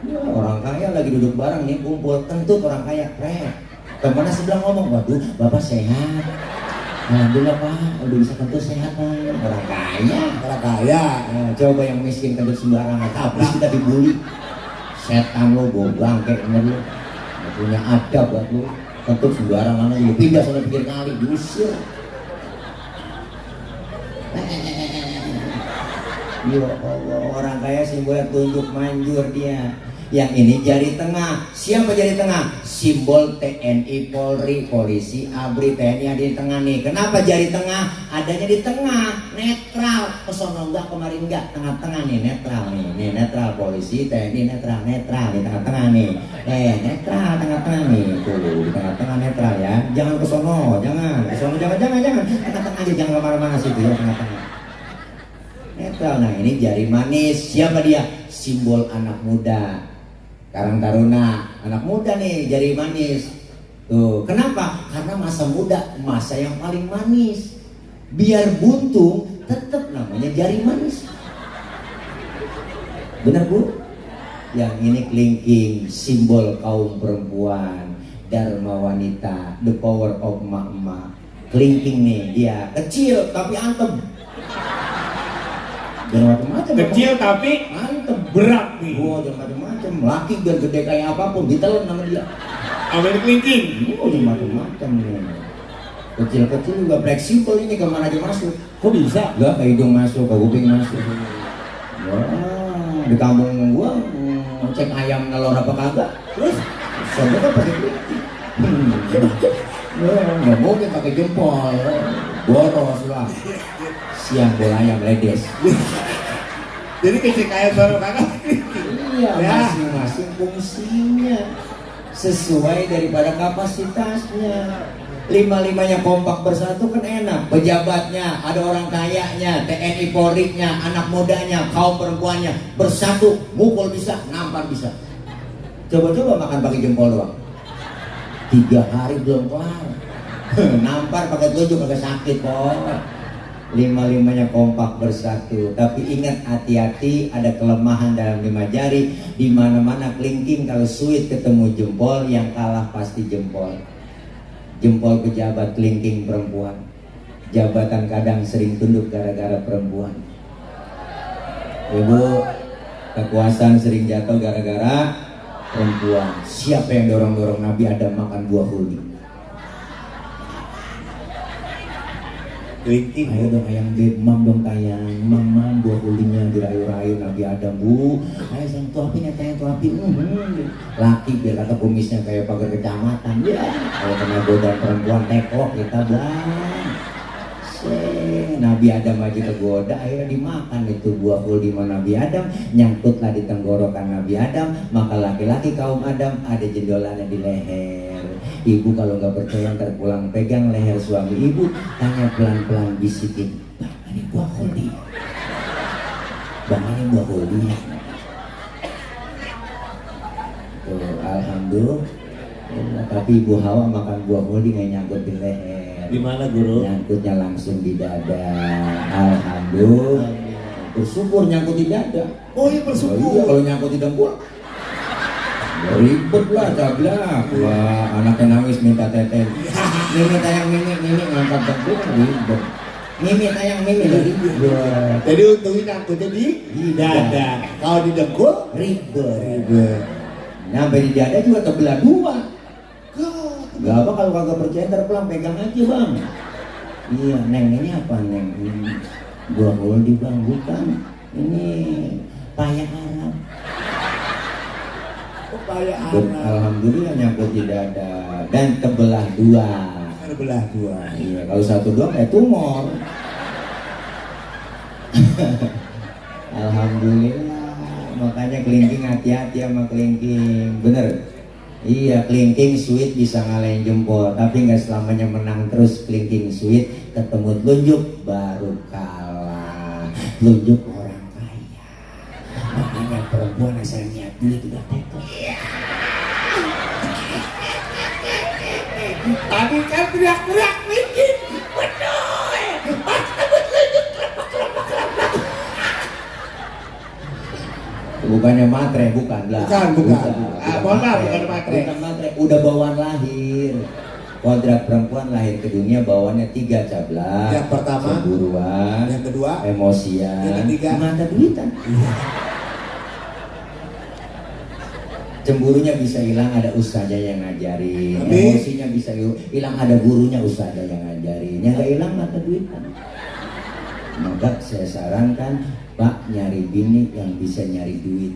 Ya, orang kaya lagi duduk bareng nih kumpul, kentut orang kaya, kemana sebelah ngomong, waduh bapak sehat. Alhamdulillah Pak, udah bisa kentut sehat Pak. Orang kaya. Nah, coba yang miskin kentut sembarangan, habis kita dibully. Setan lo, goblang kayak bener lo. Gak punya adab buat lo. Kentut sembarangan aja, pindah sana pikir kali, diusir. Ya Allah, orang kaya simbolnya tunjuk manjur dia. Yang ini jari tengah. Siapa jari tengah? Simbol TNI, Polri, Polisi, ABRI, TNI ada di tengah nih. Kenapa jari tengah? Adanya di tengah, netral. Kesono enggak, kemarin enggak, tengah-tengah nih, netral nih. Nih netral, Polisi, TNI netral di tengah-tengah nih. Netral tengah-tengah nih. Tuh, di tengah-tengah netral ya. Jangan kesono, jangan. Kesono jangan. Tengah-tengah aja, jangan kemana-mana situ ya, tengah-tengah. Netral. Nah, ini jari manis. Siapa dia? Simbol anak muda. Karang Taruna, anak muda nih, jari manis. Tuh, kenapa? Karena masa muda, masa yang paling manis. Biar buntung, tetap namanya jari manis. Benar Bu? Yang ini kelingking, simbol kaum perempuan, dharma wanita, the power of emak-emak. Kelingking nih, dia kecil tapi antem. Jangan macam-macam. Kecil tapi antem, berat nih. Oh, jangan macam-macam. Laki biar gede kayak apapun, ditelan nama dia. Amerik kelingking. Oh, jangan macam-macam nih. Kecil-kecil juga fleksibel ini, kemana aja masuk. Kok bisa? Enggak, ke hidung masuk, ke kuping masuk. Wah, di kampung gua cek ayam nelor apa kagak. Terus soalnya kan pakai nggak mungkin pakai jempol. Boros lah. Siang bola ayam ledes. Jadi kecil kayak baru kakak. Iya, Ya. masing-masing fungsinya sesuai daripada kapasitasnya. 5-5-nya kompak bersatu kan enak. Pejabatnya, ada orang kayanya, TNI Polri-nya, anak mudanya, kaum perempuannya bersatu, mukul bisa, nampar bisa. Coba-coba makan pakai jempol doang. 3 hari belum kelar. Nampar pakai telunjuk agak sakit kok. 5-5-nya kompak bersatu. Tapi ingat, hati-hati, ada kelemahan dalam 5 jari. Di mana-mana kelingking kalau suit ketemu jempol, yang kalah pasti jempol. Jempol pejabat, kelingking perempuan. Jabatan kadang sering tunduk gara-gara perempuan. Ibu, kekuasaan sering jatuh gara-gara perempuan. Siapa yang dorong-dorong Nabi Adam makan buah huldi? Kelingking. Ayo dong ayang beb, mam dong tayang, mam buah huldinya dirayu-rayu Nabi Adam, bu. Ayo sayang tuapin ya, tayang tuapin. Laki biar kata kumisnya kayak pagar kecamatan. Ya, kalau kena godaan perempuan teklok kita bang. Nabi Adam aja kegoda, akhirnya dimakan itu buah huldi Nabi Adam, nyangkutlah di tenggorokan Nabi Adam. Maka laki-laki kaum Adam ada jendolannya di leher. Ibu kalau nggak percaya ntar pulang pegang leher suami ibu, tanya pelan-pelan, bisikin, bang ini buah huldi, bang ini buah huldi. Tuh, alhamdulillah. Tapi ibu Hawa makan buah huldi nggak nyangkut di leher. Di mana guru? Nyangkutnya langsung di dada. Alhamdulillah. Bersyukur nyangkut di dada. Oh iya Oh, bersyukur. iya, kalau nyangkut di dengkul ribet lah, cablak. Wah, anaknya nangis minta teten. Mimi tayang mimi ngangkat dengkul ribet. Mimi tayang mimi ribet. Jadi untungnya nyangkutnya di dada. Kalau di dengkul Ribet. ribet. Nyampe di dada juga terbelah 2. Gak apa kalau kagak percaya ntar pulang pegang aja bang. Iya neng, ini apa neng? Buah huldi bang, bukan. Ini paya Arab. Upaya Dan anak. alhamdulillah nyangkut di dada dan terbelah 2. Terbelah 2. Iya kalau 1 doang kayak tumor. Alhamdulillah. Makanya kelingking hati-hati sama kelingking, bener. Iya, kelingking sweet bisa ngalahin jempol, tapi nggak selamanya menang terus. Kelingking sweet ketemu telunjuk baru kalah. Telunjuk orang kaya. Makanya perempuan asal niat duit udah teko. Tadi kan teriak-teriak kelingking. Bukannya matre, bukan lah. Bukan. Mohon maaf, bukan matre. Bukan matre, udah bawaan lahir. Kodrat perempuan lahir ke dunia bawaannya 3 cablak. Yang pertama, cemburuan, yang kedua, emosian, yang ketiga, mata duitan. Cemburunya bisa hilang, ada ustazah yang ngajarin. Amin. Emosinya bisa hilang, ada gurunya ustazah yang ngajarin. Yang gak hilang mata duitan. Maka saya sarankan, Pak, nyari bini yang bisa nyari duit.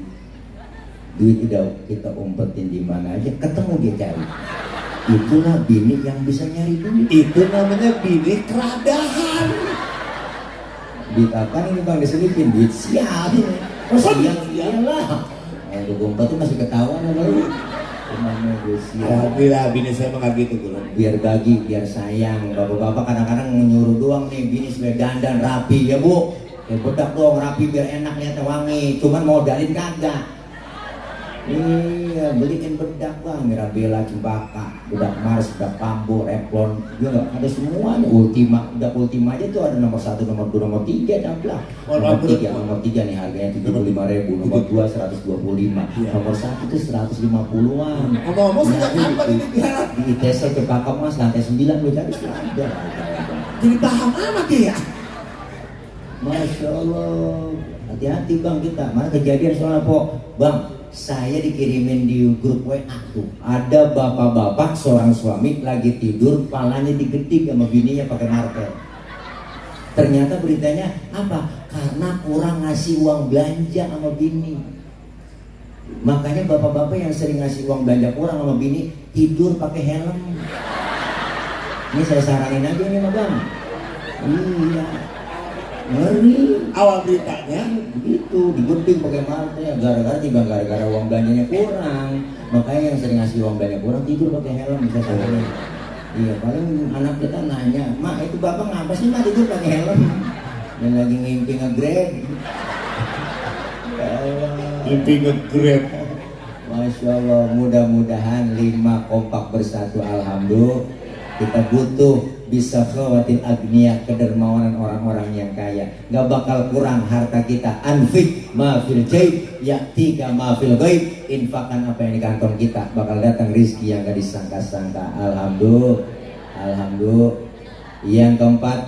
Duit udah kita umpetin di mana aja, ketemu dia cari. Itulah bini yang bisa nyari duit. itu namanya bini keradahan. Duit apa ini bang diselipin? Duit sial. Oh sial iyalah. Untuk umpet tuh masih ketahuan sama lu. Namanya duit sial. Alhamdulillah bini saya mah gitu guru. Biar bagi, biar sayang. Bapak-bapak kadang-kadang nyuruh doang nih bini supaya dandan rapi ya bu. Ya bedak dong rapi biar enak lihatnya wangi. Cuman modalin kagak. Iya, beliin bedak bang, Mirabella, Cempaka, bedak Mars, bedak Pambo, Revlon, juga ada semuanya. Ultima, bedak Ultima aja tuh ada nomor 1, nomor 2, nomor 3, cablak. Nomor 3 nih harganya 75.000, nomor 2 125, nomor 1 tuh 150-an. Ngomong-ngomong sejak kapan ini jualan? Di ITC Cempaka Mas, lantai 9 lu cari ada. Jadi paham amat ya. Masya Allah, hati-hati bang kita. Mana kejadian soalnya bang, saya dikirimin di grup WA tuh, ada bapak-bapak seorang suami lagi tidur, palanya digetik sama bininya pakai marker. Ternyata beritanya apa? Karena kurang ngasih uang belanja sama bini. Makanya bapak-bapak yang sering ngasih uang belanja kurang sama bini tidur pakai helm. Ini saya saranin aja nih bang. Iya. Ngeri. Awal beritanya Begitu, digunting pakai martel gara-gara uang belanjanya kurang. Makanya yang sering ngasih uang belanja kurang tidur pakai helm bisa salah. Iya, paling anak kita nanya, "Mak, itu bapak ngapa sih mak tidur pakai helm?" Dan lagi ngimpi nge-grab. mimpi nge-grab. Masya Allah, mudah-mudahan 5 kompak bersatu. Alhamdulillah. Kita butuh bisa khawatir agniya, kedermawanan orang-orang yang kaya. Gak bakal kurang harta kita. Anfik ma fil jaib ya'tika ma fil ghaib. Infakkan apa yang di kantong kita, bakal datang rizki yang gak disangka-sangka. Alhamdulillah. Alhamdulillah. Yang keempat,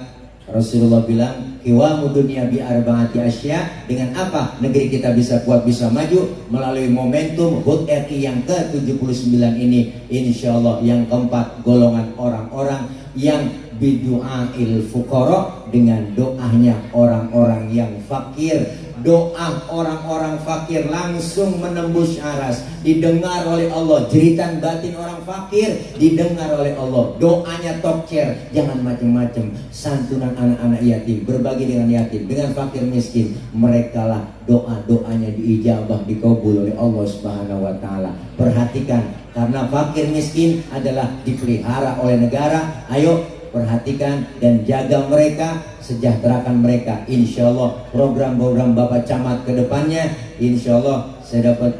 Rasulullah bilang, qiwamu dunia bi arba'ati asya. Dengan apa negeri kita bisa kuat, bisa maju? Melalui momentum HUT RI yang ke-79 ini. Insya Allah yang keempat, golongan orang-orang yang bidu'ail fuqara, dengan doanya orang-orang yang fakir. Doa orang-orang fakir langsung menembus aras, didengar oleh Allah. Jeritan batin orang fakir didengar oleh Allah. Doanya tokcer, jangan macam-macam. Santunan anak-anak yatim, berbagi dengan yatim, dengan fakir miskin. Mereka lah doa-doanya diijabah, dikabul oleh Allah Subhanahu wa taala. Perhatikan, karena fakir miskin adalah dipelihara oleh negara. Ayo perhatikan dan jaga mereka, sejahterakan mereka. Insya Allah program-program Bapak Camat ke depannya, insya Allah saya dapat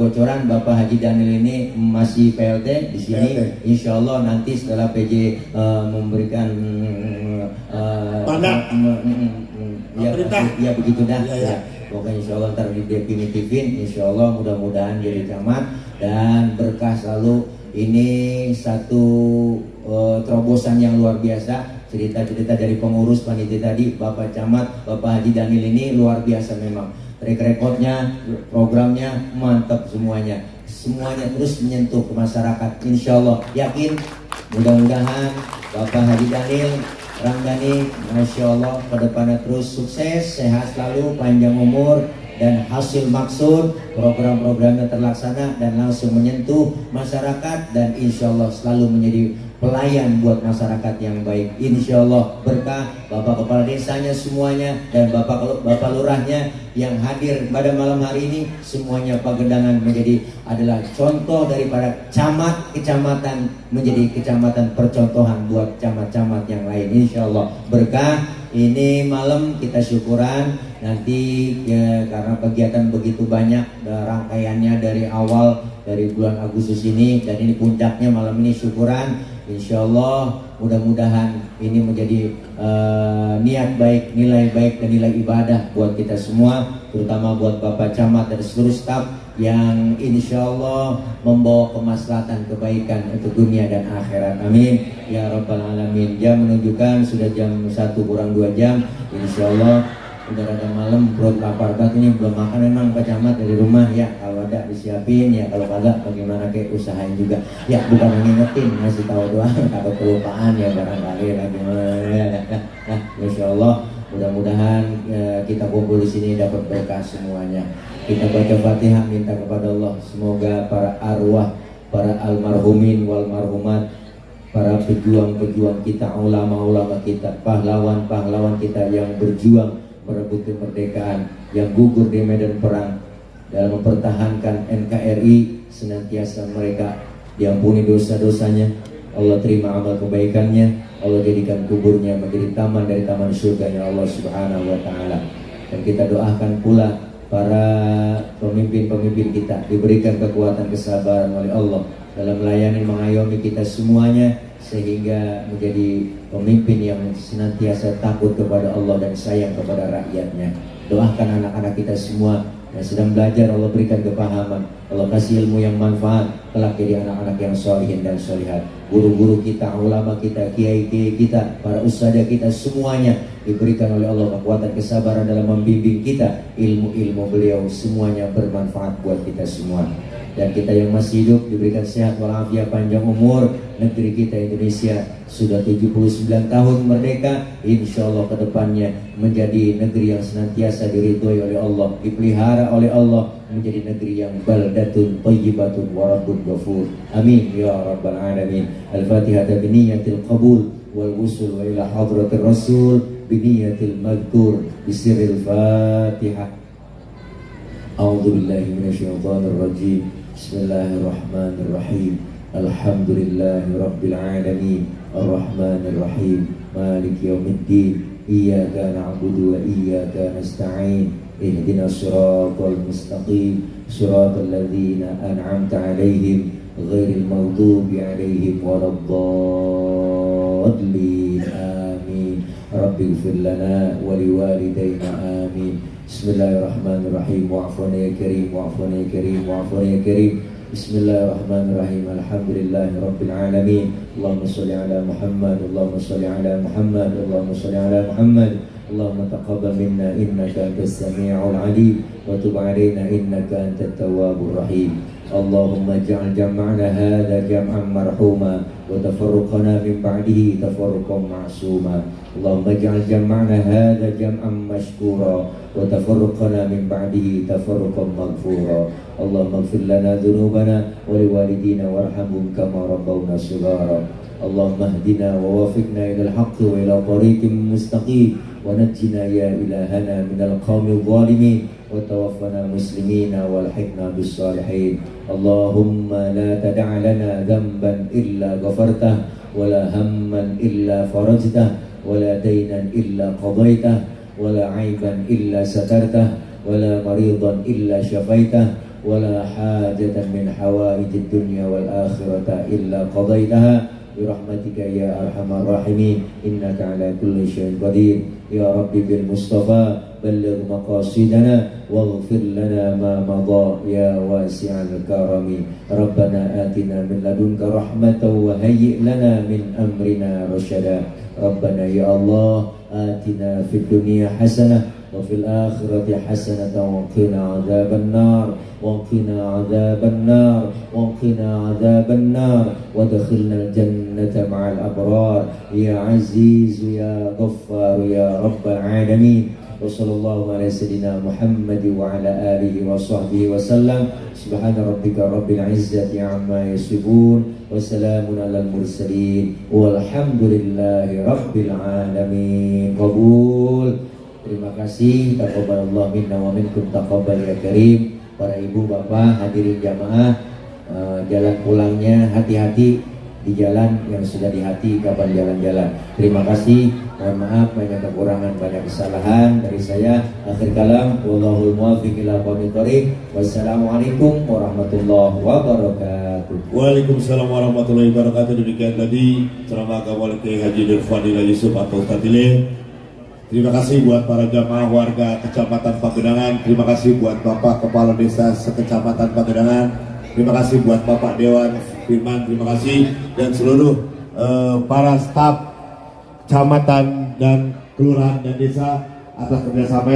bocoran Bapak Haji Daniel ini masih PLT di sini. Insya Allah nanti setelah PJ memberikan mandat, ya begitu dah. Ya. Pokoknya insya Allah ntar didefinitifin. Insya Allah mudah-mudahan jadi camat dan berkah selalu. Ini satu terobosan yang luar biasa. Cerita-cerita dari pengurus panitia tadi, Bapak Camat, Bapak Haji Daniel ini luar biasa memang. Track recordnya, programnya mantap semuanya. Semuanya terus menyentuh ke masyarakat. Insya Allah yakin, mudah-mudahan Bapak Haji Daniel Ramdhani, Masya Allah, ke depannya terus sukses, sehat selalu, panjang umur, dan hasil maksud program-programnya terlaksana dan langsung menyentuh masyarakat, dan insya Allah selalu menjadi pelayan buat masyarakat yang baik. Insya Allah berkah Bapak Kepala Desanya semuanya dan Bapak Lurahnya yang hadir pada malam hari ini, semuanya Pagedangan menjadi adalah contoh daripada camat kecamatan menjadi kecamatan percontohan buat camat-camat yang lain. Insya Allah berkah. Ini malam kita syukuran, nanti ya, karena kegiatan begitu banyak rangkaiannya dari awal dari bulan Agustus ini, dan ini puncaknya malam ini syukuran. Insya Allah mudah-mudahan ini menjadi niat baik, nilai baik dan nilai ibadah buat kita semua, terutama buat Bapak Camat dan seluruh staf yang insya Allah membawa kemaslahatan kebaikan untuk dunia dan akhirat. Amin ya rabbal alamin. Jam menunjukkan sudah jam 1 kurang 2 jam. Insya Allah udah rada malam, perut lapar banget ini, belum makan memang Pak Camat dari rumah ya. Kalau ada disiapin ya, kalau kagak bagaimana kayak usahain juga ya, bukan ngingetin, ngasih tahu doang, takut kelupaan ya barangkali lagi. Nah, insya Allah mudah-mudahan kita kumpul di sini dapat berkah semuanya. Kita baca Fatihah, minta kepada Allah semoga para arwah, para almarhumin wal marhumat, para pejuang-pejuang kita, ulama-ulama kita, pahlawan-pahlawan kita yang berjuang merebut kemerdekaan, yang gugur di medan perang dalam mempertahankan NKRI, senantiasa mereka diampuni dosa-dosanya, Allah terima amal kebaikannya, Allah jadikan kuburnya menjadi taman dari taman surganya Allah Subhanahu wa taala. Dan kita doakan pula para pemimpin-pemimpin kita diberikan kekuatan kesabaran oleh Allah dalam melayani mengayomi kita semuanya, sehingga menjadi pemimpin yang senantiasa takut kepada Allah dan sayang kepada rakyatnya. Doakan anak-anak kita semua yang sedang belajar, Allah berikan kepahaman, Allah kasih ilmu yang manfaat, kelak jadi anak-anak yang sholihin dan sholihat. Guru-guru kita, ulama kita, kiai-kiai kita, para ustadzah kita semuanya diberikan oleh Allah kekuatan kesabaran dalam membimbing kita. Ilmu-ilmu beliau semuanya bermanfaat buat kita semua. Dan kita yang masih hidup diberikan sehat walafiat, panjang umur. Negeri kita Indonesia sudah 79 tahun merdeka, insya Allah kedepannya menjadi negeri yang senantiasa diridhoi oleh Allah, dipelihara oleh Allah, menjadi negeri yang baldatun thayyibatun wa rabbun ghafur. Amin ya rabbal alamin. Al-Fatihah biniyatil qabul wal wusul wa ila hadratir rasul biniyatil madhkur bisirril Fatihah. A'udzu billahi minasyaitonir rajim. Bismillahirrahmanirrahim. Alhamdulillahi rabbil alamin. Arrahmanir rahim. Maliki yaumiddin. Iyyaka na'budu wa iyyaka nasta'in. اهدنا الصراط المستقيم صراط الذين أنعمت عليهم غير المغضوب عليهم ولا الضالين آمين رب اغفر لنا ولوالدينا آمين بسم الله الرحمن الرحيم واعفنا يا كريم واعفنا يا كريم واعفنا يا كريم بسم الله الرحمن الرحيم الحمد لله رب العالمين اللهم صل على محمد اللهم صل على محمد اللهم صل على محمد اللهم تقبل منا إنك أنت السميع العليم وتب علينا إنك أنت التواب الرحيم اللهم اجعل جمعنا هذا جمعا مرحوما وتفرقنا من بعده تفرقا معصوما اللهم اجعل جمعنا هذا جمعا مشكورا وتفرقنا من بعده تفرقا مغفورا اللهم اغفر لنا ذنوبنا ولوالدينا وارحمهم كما ربونا صغارا اللهم اهدنا ووفقنا إلى الحق وإلى طريق مستقيم ونجنا يا إلهنا من القوم الظالمين وتوفنا مسلمين والحقنا بالصالحين اللهم لا تدع لنا ذنبا إلا غفرته ولا هما إلا فرجته ولا دينا إلا قضيته ولا عيبا إلا سترته ولا مريضا إلا شفيته ولا حاجة من حوائج الدنيا والآخرة إلا قضيتها برحمتك يا أرحم الراحمين إنك على كل شيء قدير يا ربي بالمصطفى بلغ مقاصدنا واغفر لنا ما مضى يا واسع الكرم ربنا آتنا من لدنك رحمة وهيئ لنا من أمرنا رشدا ربنا يا الله آتنا في الدنيا حسنة وفي الآخرة حسنة وقنا عذاب النار وقنا عذاب النار وقنا عذاب النار وادخلنا الجنة مع الأبرار يا عزيز يا غفار يا رب العالمين وصلى الله على سيدنا محمد وعلى آله وصحبه وسلم سبحان ربك رب العزة عما يصفون وسلام على المرسلين والحمد لله رب العالمين قبول. Terima kasih, taqabbalallah minna wa minkum taqabbal ya karim. Para ibu bapak hadirin jamaah, jalan pulangnya hati-hati di jalan yang sudah di hati kapan jalan-jalan. Terima kasih, mohon maaf banyak kekurangan, banyak kesalahan dari saya. Akhir kalam, wallahul muwaffiq ila aqwamit thoriq. Wassalamualaikum warahmatullahi wabarakatuh. Waalaikumsalam warahmatullahi wabarakatuh. Demikian tadi ceramah Kapolri Kiai Haji Nur Fadila Yusuf atau Ustadz Ile. Terima kasih buat para jamaah warga Kecamatan Pagedangan. Terima kasih buat Bapak Kepala Desa Sekecamatan Pagedangan. Terima kasih buat Bapak Dewan Firman. Terima kasih dan seluruh para staf kecamatan dan kelurahan dan desa atas kerjasama.